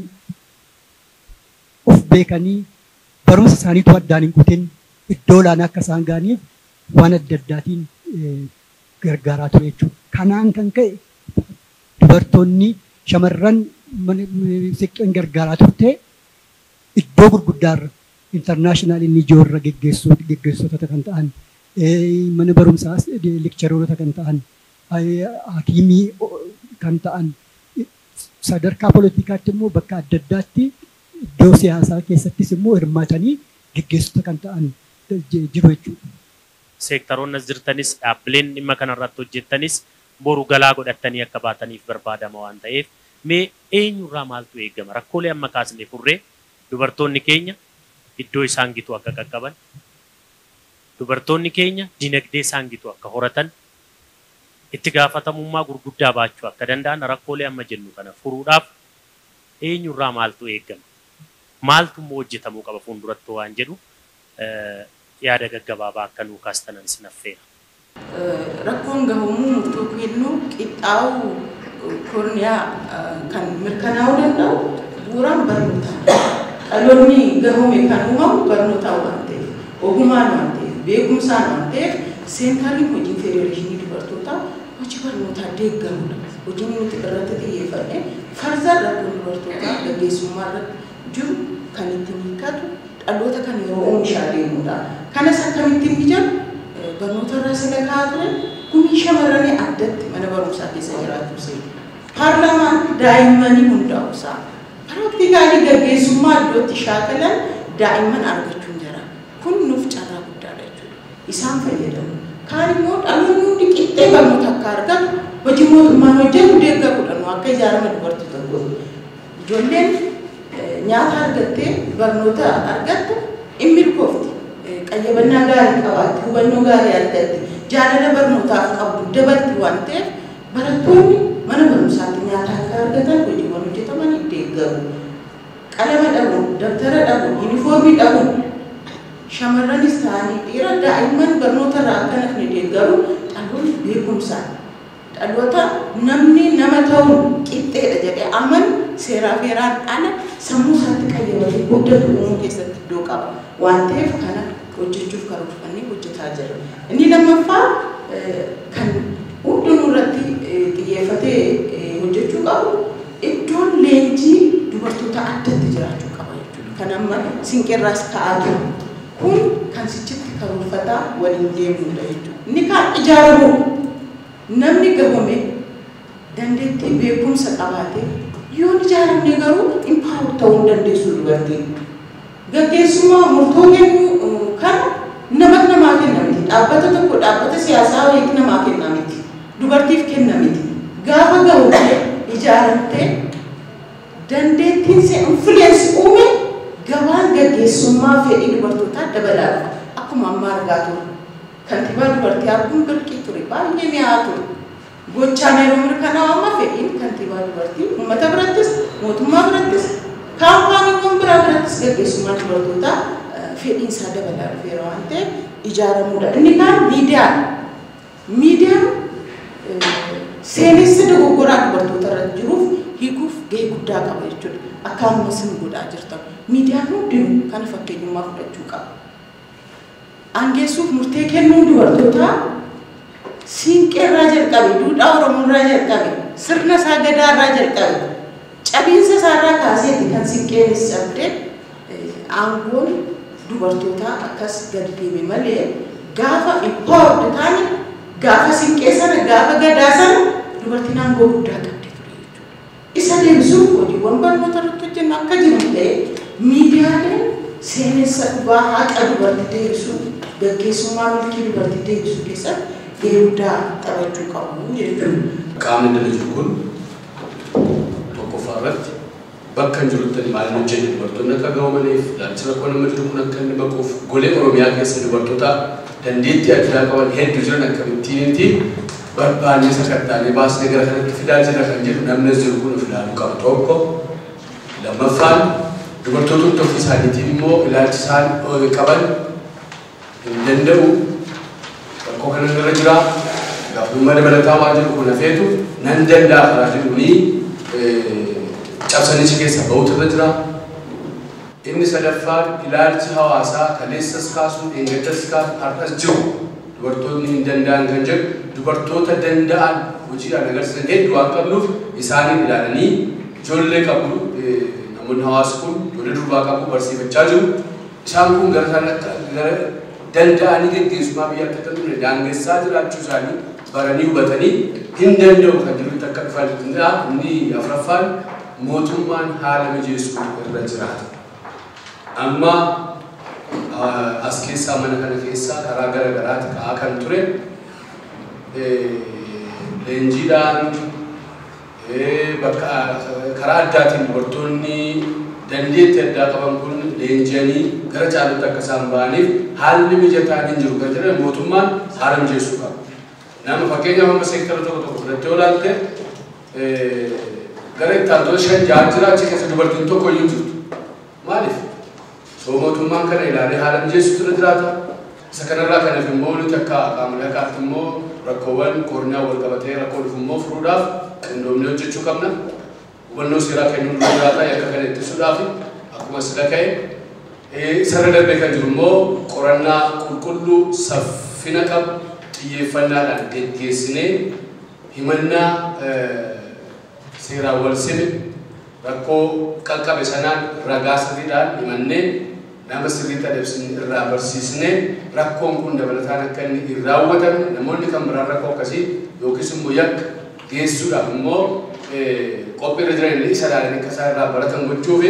of beekanii barumsa isaaniitu addaan hin kutin iddoo olaanaa akka isaan ga'aniif waan adda addaatiin gargaaraa ture jechuudha. Kanaan kan ka'e dubartoonni shamarran siqqeen gargaaraa turte iddoo gurguddaarra intarnaashinaal inni ijoorra geggeessota kan ta'an, mana barumsaas lekcharoota kan ta'an, hakiimii kan ta'an, sadarkaa poolitikaatti immoo bakka adda addaatti iddoo siyaasaa keessattis immoo hirmaatanii geggeessota kan ta'an jiru jechuudha. Seektaroonni as jirtanis dhaabbileen dhimma kanarratti hojjettanis boru galaa godhatanii akka baataniif barbaadama waan ta'eef mee eenyurraa maaltu eegama? Rakkoolee amma kaasnee furree dubartoonni keenya iddoo isaan gitu akka qaqqaban, dubartoonni keenya dinagdee isaan gitu akka horatan, itti gaafatamummaa gurguddaa baachuu akka danda'an rakkoolee amma jennu kana furuudhaaf eenyurraa maaltu eegama? Maaltu immoo hojjetamuu qaba fuulduratti waan jedhu yaada gaggabaabaa akka nuu kaastanan isin affeera. Rakkoon gahumuu murtoo kennuu qixxaa'uu korniyaa kan mirkanaa'uu danda'u bu'uuraan barnootaan. Dhaloonni gahume kan uumamu barnootaan waan ta'eef, ogummaan waan ta'eef, beekumsaan waan ta'eef seentariin hojii federeeshinii dubartootaa hojii barnootaa deeggarudha. Hojiin nuti irratti xiyyeeffanne farzaan rakkoon dubartootaa gaggeessummaa irratti jiru kan ittiin hiikkatu dhaloota kan yeroo oomishaa deemudha. Kanas akkamittiin ijaru barnoota irraa sila kaa'aa ture gumii shamarranii addatti mana barumsaa keessa jiraachuu seenu. Paarlaamaan daa'immanii hundaa'uusaa piraaktikaalii gaggeessummaa iddootti shaakalan daa'imman argachuun jira. Kun nuuf carraa guddaadha jechuudha. Isaan fayyadamu. Kaan immoo dhaloonni hundi qixxee barnoota akka argatu hojii mootummaan hojjetu deeggaruudha nu akka ijaarama dubartii tokko. Ijoolleen nyaata argattee barnoota argatte hin milkoofti. Qayyabannaa gaarii qabaatti, hubannoo gaarii argatti, jaalala barnootaaf qabdu dabalti waan ta'eef barattoonni mana barumsaatti nyaata akka argatan hojiiwwan hojjetaman deeggaru. Qalama dhabuun, dabtara dhabuun, yuunifoormii dhabuun shamarranis ta'anii dhiira daa'imman barnoota irraa akka nafni deeggaru dhaloonni beekumsaan dhaloota namni nama ta'uun qixxeedha jedhee amanu seeraa fi heeraan ala sammuu isaatti qayyabatee guddatu uumuu keessatti iddoo qaba waan ta'eef kana hojjechuuf karoorfannee hojjetaa jirra. Inni lammaffaa kan hundinuu irratti xiyyeeffatee hojjechuu qabu iddoon leenjii dubartoota addatti jiraachuu qaba jechuudha. Kan amma sinqirraas ka'aa jiru kun kan sichitti karoorfataa waliin deemudha jechuudha. Inni kaan ijaaramuu namni gahome dandeettii beekumsa qabaatee Yoo hin ijaaramne garuu empower ta'uu hin dandeessu dubartiin. Gaggeessummaa murtoo kennuu kana namatti namaa kenna miti. Dhaabbata tokko dhaabbata siyaasaa wayiitti namaa kenna miti. Dubartiif kenna miti. Gaafa gahumtee ijaaramtee dandeettiin see influence uume gabaan gaggeessummaa fedhii dubartootaa dabalaa dhufa. Akkuma amma argaa turre. Kantiibaa dubartii arguun birqii ture, baay'ee mi'aa ture. Gochaan yeroo mirkanaa'u amma fedhiin kantiibaa dubartii uummata birattis, mootummaa birattis, kaampaaniiwwan biraa birattis gaggeessummaa dubartootaa fedhiin isaa dabalaa dhufeera waan ta'eef ijaaramuudha. Inni kaan miidiyaadha. Miidiyaan seenessi dogoggoraa dubartoota irra jiruuf hiikuuf gahee guddaa qaba jechuudha. Akka amma isin godhaa jirtan. Miidiyaan hundinuu kana fakkeenyummaa fudhachuu qaba. Aangeessuuf murtee kennuun dubartootaa siinqee irraa jalqabe, duudhaa Oromoo irraa jalqabe, sirna isaa gadaa irraa jalqabe, cabiinsa isaa irraa kaaseeti kan siinqeenis cabdee aangoon dubartootaa akkas gadi deeme malee gaafa empowered taane, gaafa siinqee sana, gaafa gadaa sana dubartiin aangoo guddaa qabdi ture jechuudha. Isa deebisuuf hojiiwwan barnoota irratti hojjennu akka jiru ta'e miidiyaaleen seenessa dhugaa haqa dubartii deebisuu, gaggeessummaa milkii dubartii deebisuu keessatti gahee guddaa taphachuu qabu jechuudha. Qaamni dhala jiru kun tokkoffaa irratti bakka hin jirutti maal hojjenne dubartoonni akka gahumaniif ilaalchi rakkoo nama jiru kun akka inni baquuf golee Oromiyaa keessa dubartoota dandeettii addaa qaban hedduu jiran akkamittiin barbaannee sakattaalee baasnee gara kanatti fidaa jira kan jedhu namni as jiru kun of ilaaluu qaba tokko. Lammaffaan dubartoota ofii isaaniitiin immoo ilaalchi isaan qaban hin danda'u rakkoo kana irra jira gaafummaa dabalataa waan jedhu kun hafeetu nan danda'a karaa jedhuuni cabsanii si keessa ba'uutu irra jira. Inni sadaffaan ilaalchi hawaasaa kaleessas kaasuun eenyattas kaasuun har'as jiru dubartoonni hin danda'an kan jedhu dubartoota danda'an hojiidhaan agarsiisan hedduu waan qabnuuf isaaniin ilaalanii ijoollee qabu namoonni hawaasa kun ijoollee durbaa qabu barsiifachaa jiru. Isaan kun gara isaan akka gara danda'anii gaggeessummaa biyyaatti akka dhufne daangessaa jiraachuu isaanii baranii hubatanii hin danda'u kan jirutti akka dhufan inni afuraffaan mootummaan haala mijeessuu irra jiraata. Amma as keessaa mana kana keessaa karaa gara garaatti ka'aa kan ture leenjiidhaan bakka karaa addaatiin dubartoonni dandeettii addaa qaban kun leenji'anii gara caalutti akka isaan ba'aniif haalli mijataan hin jiru kan jedhan mootummaan haala mijeessuu qaba. Nama fakkeenyaaf amma seektara tokko tokko fudhattee yoo ilaalte gara itti aantota 5 6 jira achi keessa dubartiin tokko iyyuu hin jirtu. Maaliif? Soo mootummaan kana ilaalee haala mijeessuutu irra jiraata. Isa kanarraa kanaaf immoo nuti akka qaamolee haqaatti immoo rakkoowwan koorniyaa wal qabatee rakkoo dhufu immoo furuudhaaf qindoomnee hojjechuu qabna. Hubannoo seeraa kennuun nurra jiraata yakka kana ittisuudhaaf akkuma sila ka'e. Isarra darbee kan jiru immoo qorannaa qulqulluu saffina qabu xiyyeeffannaadhaan geggeessinee himannaa seeraan wal sime rakkoo qaqqabe sanaan ragaa sirriidhaan himannee nama sirriitti adabsine irraa barsiisnee rakkoon kun dabalataan akka inni hin raawwatamne namoonni kan biraan rakkoo akkasii yookiis immoo yakka geessuudhaaf immoo qophii irra jiran illee isa ilaalanii akka isaan irraa baratan gochuuf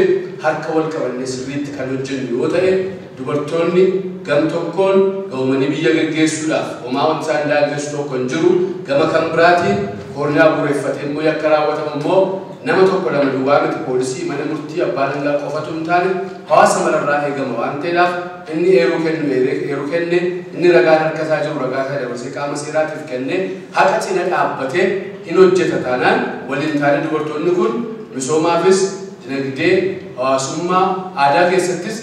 harka wal qabannee sirriitti kan hojjennu yoo ta'e dubartoonni gam tokkoon gahumanii biyya geggeessuudhaaf homaa wanti isaan daangessu tokko hin jiru gama kan biraatiin koorniyaa bu'uureffatee immoo yakka raawwatamu immoo nama tokko lama duwwaa miti poolisii mana murtii abbaa alangaa qofatu hin taane hawaasa mararraa eegama waan ta'eedhaaf inni eeruu kennu eeruu kenne inni ragaan harka isaa jiru ragaa isaa dabarsee qaama seeraatiif kenne haqa cina dhaabbatee hin hojjeta taanaan waliin taane dubartoonni kun misoomaafis dinagdee hawaasummaa aadaa keessattis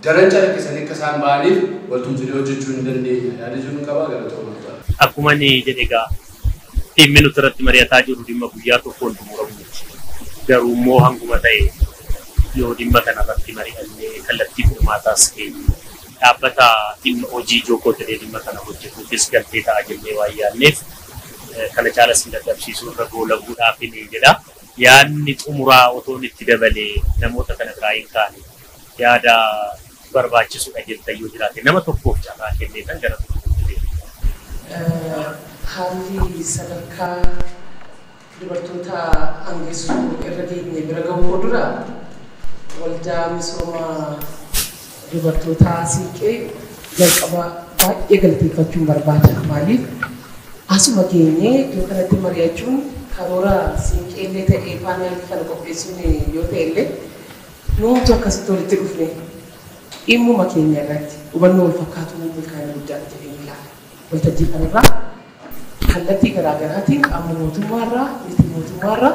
daran calaqqisanii akka isaan ba'aniif waltumsinee hojjechuu hin dandeenya. Yaada jiru qaba galatoomaa. Akkuma inni jedhe egaa dhimmi nuti irratti mari'ataa jirru dhimma guyyaa tokkoon xumuramu miti. Garuu immoo hanguma ta'e yoo dhimma kana irratti mari'annee kallattii furmaataas keenyu dhaabbata dhimma hojii ijoo koo ta'ee dhimma kana hojjetuufis galtee ta'a jennee waan yaadneef kana caalas hin dadhabsiisuu irra goolabuudhaaf ni jedha. Yaadni xumuraa otoo itti dabalee namoota kana biraa hin kaane yaada barbaachisuudha jettan yoo jiraate nama tokkoof carraa kenneetan gara tokkootti deema. Haalli sadarkaa Dubartoota aangeessuu irra geenye bira gahuu dura waldaa misooma dubartoota Siinqee jalqaba baay'ee galateeffachuun barbaada. Maaliif asuma geenyee iddoo kanatti mari'achuun karoora Siinqee illee ta'ee paanaalii kana qopheessuun yoo ta'e illee nuti akkasitti walitti dhufne dhimmuma keenya irratti hubannoo wal fakkaatu milkaa'ina guddaadha jedhee ilaala. Waltajjii kanarraa kallattii garaagaraatiin qaama mootummaarraa miti mootummaarraa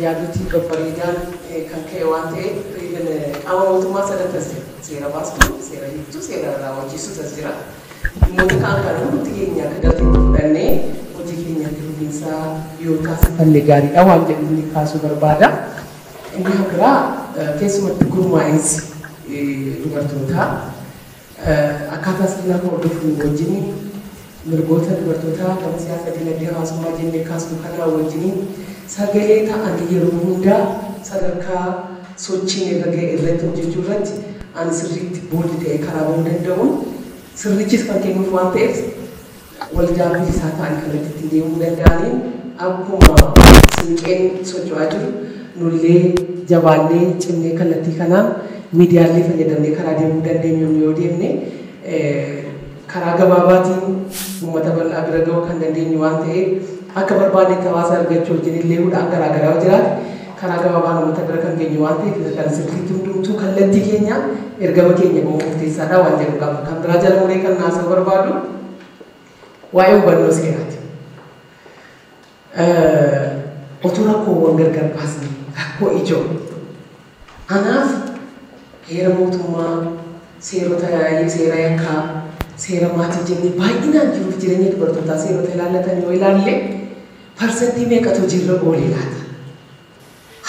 yaadotii babbareedaan kan ka'e waan ta'eef qaama mootummaa sadantas jira. Seera baastuu, seera hiiktuu, seera raawwachiistus as jira. Dhimmoota kaan kana hundi keenya akka galteetti fudhannee hojii keenya itti fufiinsaa yoo taasifanne gaariidha waan jedhu inni kaasuu barbaada. Inni biraa keessumatti gurmaa'insi dubartootaa akkaataa sirna hordofuu wajjin mirgoota dubartootaa gama siyaasa dinagdee hawaasummaa jennee kaasnu kanaa wajjin sagalee ta'anii yeroo hundaa sadarkaa sochiin irra ga'e irratti hojjechuu irratti ani sirriitti boolli ta'e karaa bahuu danda'uun sirrichis kan kennuuf waan ta'eef waldaa bilisaa ta'anii kallattii ittiin deemuu danda'aniin akkuma Siinqeen socho'aa jiru nullee jabaannee cimnee kallattii kanaan miidiyaalee fayyadamnee karaa deemuu dandeenyu yoo deemne karaa gabaabaatiin uummata bal'aa bira ga'uu kan dandeenyu waan ta'eef akka barbaadnetti hawaasa argachuu wajjin illee hudhaan garaagaraa yoo jiraate karaa gabaabaan uummata bira kan geenyu waan ta'eef isa kana sirriitti hundumtuu kallattii keenya ergama keenya bahuu murteessaadha waan jedhu qaba. Kan biraa jala muree kan naasa'uu barbaadu waa'ee hubannoo seeraati. Otuu rakkoowwan gargar baasne rakkoo ijoo anaaf heera mootummaa seerota seera yakkaa seera maatii jennee baay'inaan jiruuf jireenya dubartootaa seerota ilaallatan yoo ilaalle parsantii meeqatu hojiirra oolee laata?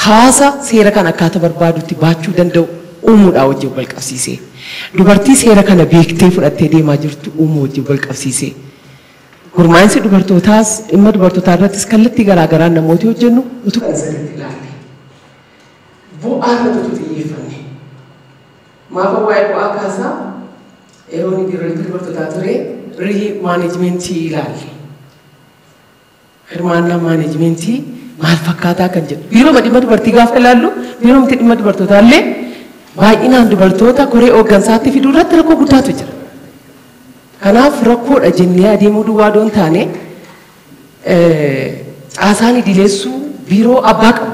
Hawaasa seera kana akkaataa barbaadutti baachuu danda'u uumuudhaa wajjin wal qabsiisee dubartii seera kana beektee fudhattee deemaa jirtu uumuu wajjin wal qabsiisee gurmaa'insi dubartootaas dhimma dubartootaa irrattis kallattii garaagaraan namooti hojjennu utuu kana sirriitti ilaalle bu'aa irratti utuu xiyyeeffanne maafa waa'ee bu'aa kaasaa yeroo inni biiroolee dubartootaa ture rii maaneejmentii ilaalle hirmaannaa maaneejmentii maal fakkaataa kan jedhu biiroo dhimma dubartii gaafa ilaallu biiroo dhimma dubartootaa illee baay'inaan dubartoota koree hooggansaatti fiduu irratti rakkoo guddaatu jira. Kanaaf rakkoodha jennee adeemuu duwwaa doon taane caasaan idileessuu biiroo abbaa qabu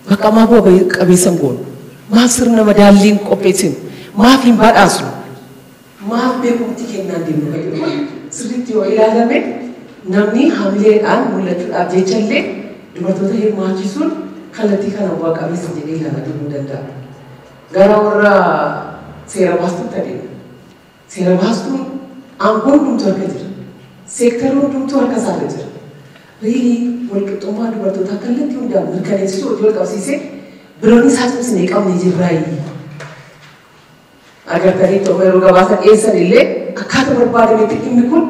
bakka maa bu'a qabeessa hin goonu maaf sirna madaalliin qopheessinu maaf hin badhaasnu maaf beekumtii kennaan deemnu kan jedhu sirriitti yoo ilaalame namni hamileedhaan mul'achuudhaaf jecha illee dubartoota hirmaachisuun kallattii kana bu'a qabeessa jedhee ilaalaa deemuu danda'a. Gara warra seera baastuutti adeema. Seera baastuun aangoon hundumtuu harka jira. Seektarri hundumtuu harka isaarra jira. Riilii walqixxummaa dubartootaa kallattii hundaan mirkaneessisuu hojii wal qabsiisee biroon isaa cimsinee qabnee jirraayi. Agartanii ta'uu yeroo gabaasa dhiyeessan illee akkaataa barbaadametti dhimmi kun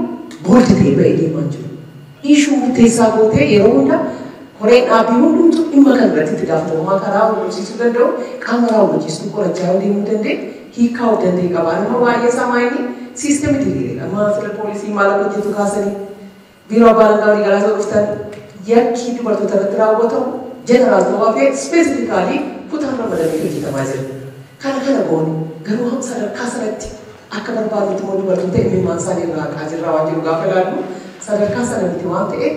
booldi ta'ee ba'ee deemaa jiru. Ishuu murteessaa gootee yeroo hunda koreen dhaabbii hundumtuu dhimma kana irratti itti gaafatamummaa karaa hordofsiisuu danda'u qaama raawwachiistuu qorachaa yoo deemuu danda'e hiikaa of danda'e qaba. Nama baay'ee isaa maayini siistemii diriireera. Amma sirna poolisii maal akka hojjetu kaasanii biiroo abbaa alangaa walii galaa dhuftan yakkii dubartoota irratti raawwatamu jeneraal ta'uu fi ispeesifikaalii kutaan ramadamee hojjetamaa jira. Kana kana goone garuu hamma sadarkaa sanatti akka barbaadnutti immoo dubartoota imimmaan isaanii irraa haqaa jirra waan jiru gaafa ilaallu sadarkaa sana miti waan ta'eef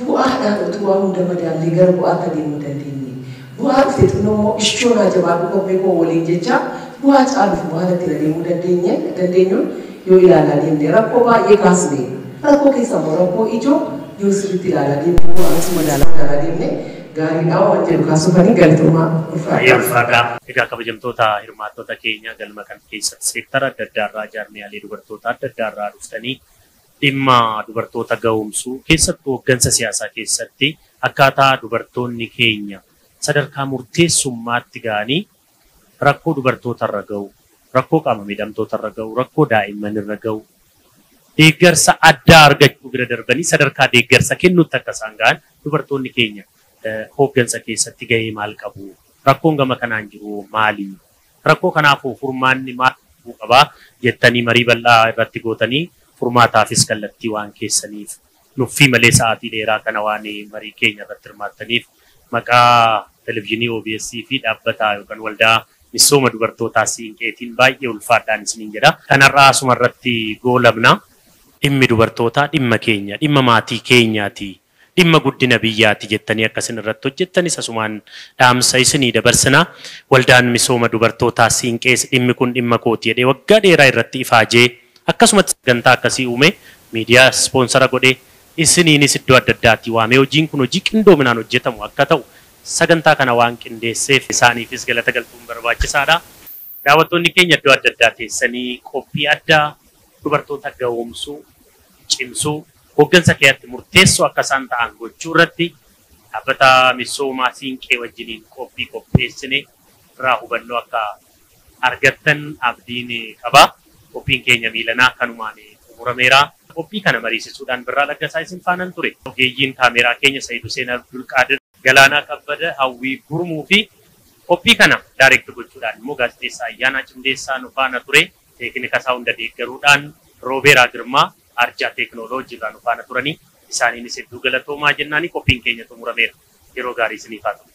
bu'aadhaan utuu waa hunda madaallee gara bu'aatti adeemuu dandeenye. Bu'aa dhufe xinnoo immoo ishoonaa jabaadhu kophee koo waliin jecha bu'aa caaluuf maal ittiin adeemuu dandeenyuun yoo ilaalaa deemne rakkoo baay'ee kaasne rakkoo keessaa immoo rakkoo ijoo yoo sirriitti ilaalaa deemne bu'aa madaalaa deemne gaariidha waan jedhu kaasuufanii galatoomaa ulfaadha. Egaa kabajamtoota hirmaattota keenya galma kan keessatti seektara adda addaarraa jaarmiyaalee dubartoota adda addaarraa dhuftanii dhimma dubartoota ga'oomsuu keessattuu hooggansa siyaasaa keessatti akkaataa dubartoonni keenya sadarkaa murteessummaatti ga'anii rakkoo dubartootarra ga'u, rakkoo qaama miidhamtootarra ga'u, rakkoo daa'immanirra ga'u, deeggarsa addaa argachuu bira darbanii sadarkaa deeggarsa kennuutti akka isaan ga'an dubartoonni keenya hooggansa keessatti ga'ee maal qabu? Rakkoon gama kanaan jiru maali? Rakkoo kanaafuu furmaanni maal qabaa jettanii marii bal'aa irratti gootanii furmaataafis kallattii waan keessaniif Nuffii malee sa'aatii dheeraa kana waan marii keenya irratti hirmaattaniif maqaa televizyiinii OBS fi dhaabbata yookaan waldaa misooma dubartootaa siinqeetiin baay'ee ulfaadhaan isiniin jedha. Kanarraa asuma irratti goolabna. Dhimmi dubartootaa dhimma keenya, dhimma maatii keenyaati, dhimma guddina biyyaati jettanii akkasin irratti hojjettanis asumaan dhaamsa isinii dabarsina. Waldaan misooma dubartootaa siinqees dhimmi kun dhimma kooti jedhee waggaa dheeraa irratti ifaajee akkasumatti sagantaa akkasii uume miidiyaa ispoonsara godhee isiniinis iddoo adda addaatti waamee hojiin kun hojii qindoominaan hojjetamu akka ta'u sagantaa kana waan qindeesseef isaaniifis galata galchuun barbaachisaadha. Daawwattoonni keenya iddoo adda addaa teessanii qophii addaa dubartoota gahoomsuu, cimsuu, hooggansa keessatti murteessoo akka isaan ta'an gochuu irratti dhaabbata misoomaa siinqee wajjiniin qophii qopheessine irraa hubannoo akka argattan abdiin qaba. Qophiin keenya miilanaa kanumaan xumurameera. Qophii kana mariisisuudhaan Birraa Laggasaa isin faanan ture. Ogeeyyiin kaameeraa keenya Sa'iid Hussein Abdulqaadir, Galaanaa Kabbada, Hawwii Gurmuu fi qophii kana daayireekti gochuudhaan immoo gaazexeessaa Ayyaanaa Cimdeessaa nu faana ture. Teeknika isaa hunda deeggaruudhaan Roobeeraa Girmaa arjaa teekinooloojii irraa nu faana turanii isaaniinis hedduu galatoomaa jennaani qophiin keenya xumurameera. Yeroo gaarii isiniif haa ta'u.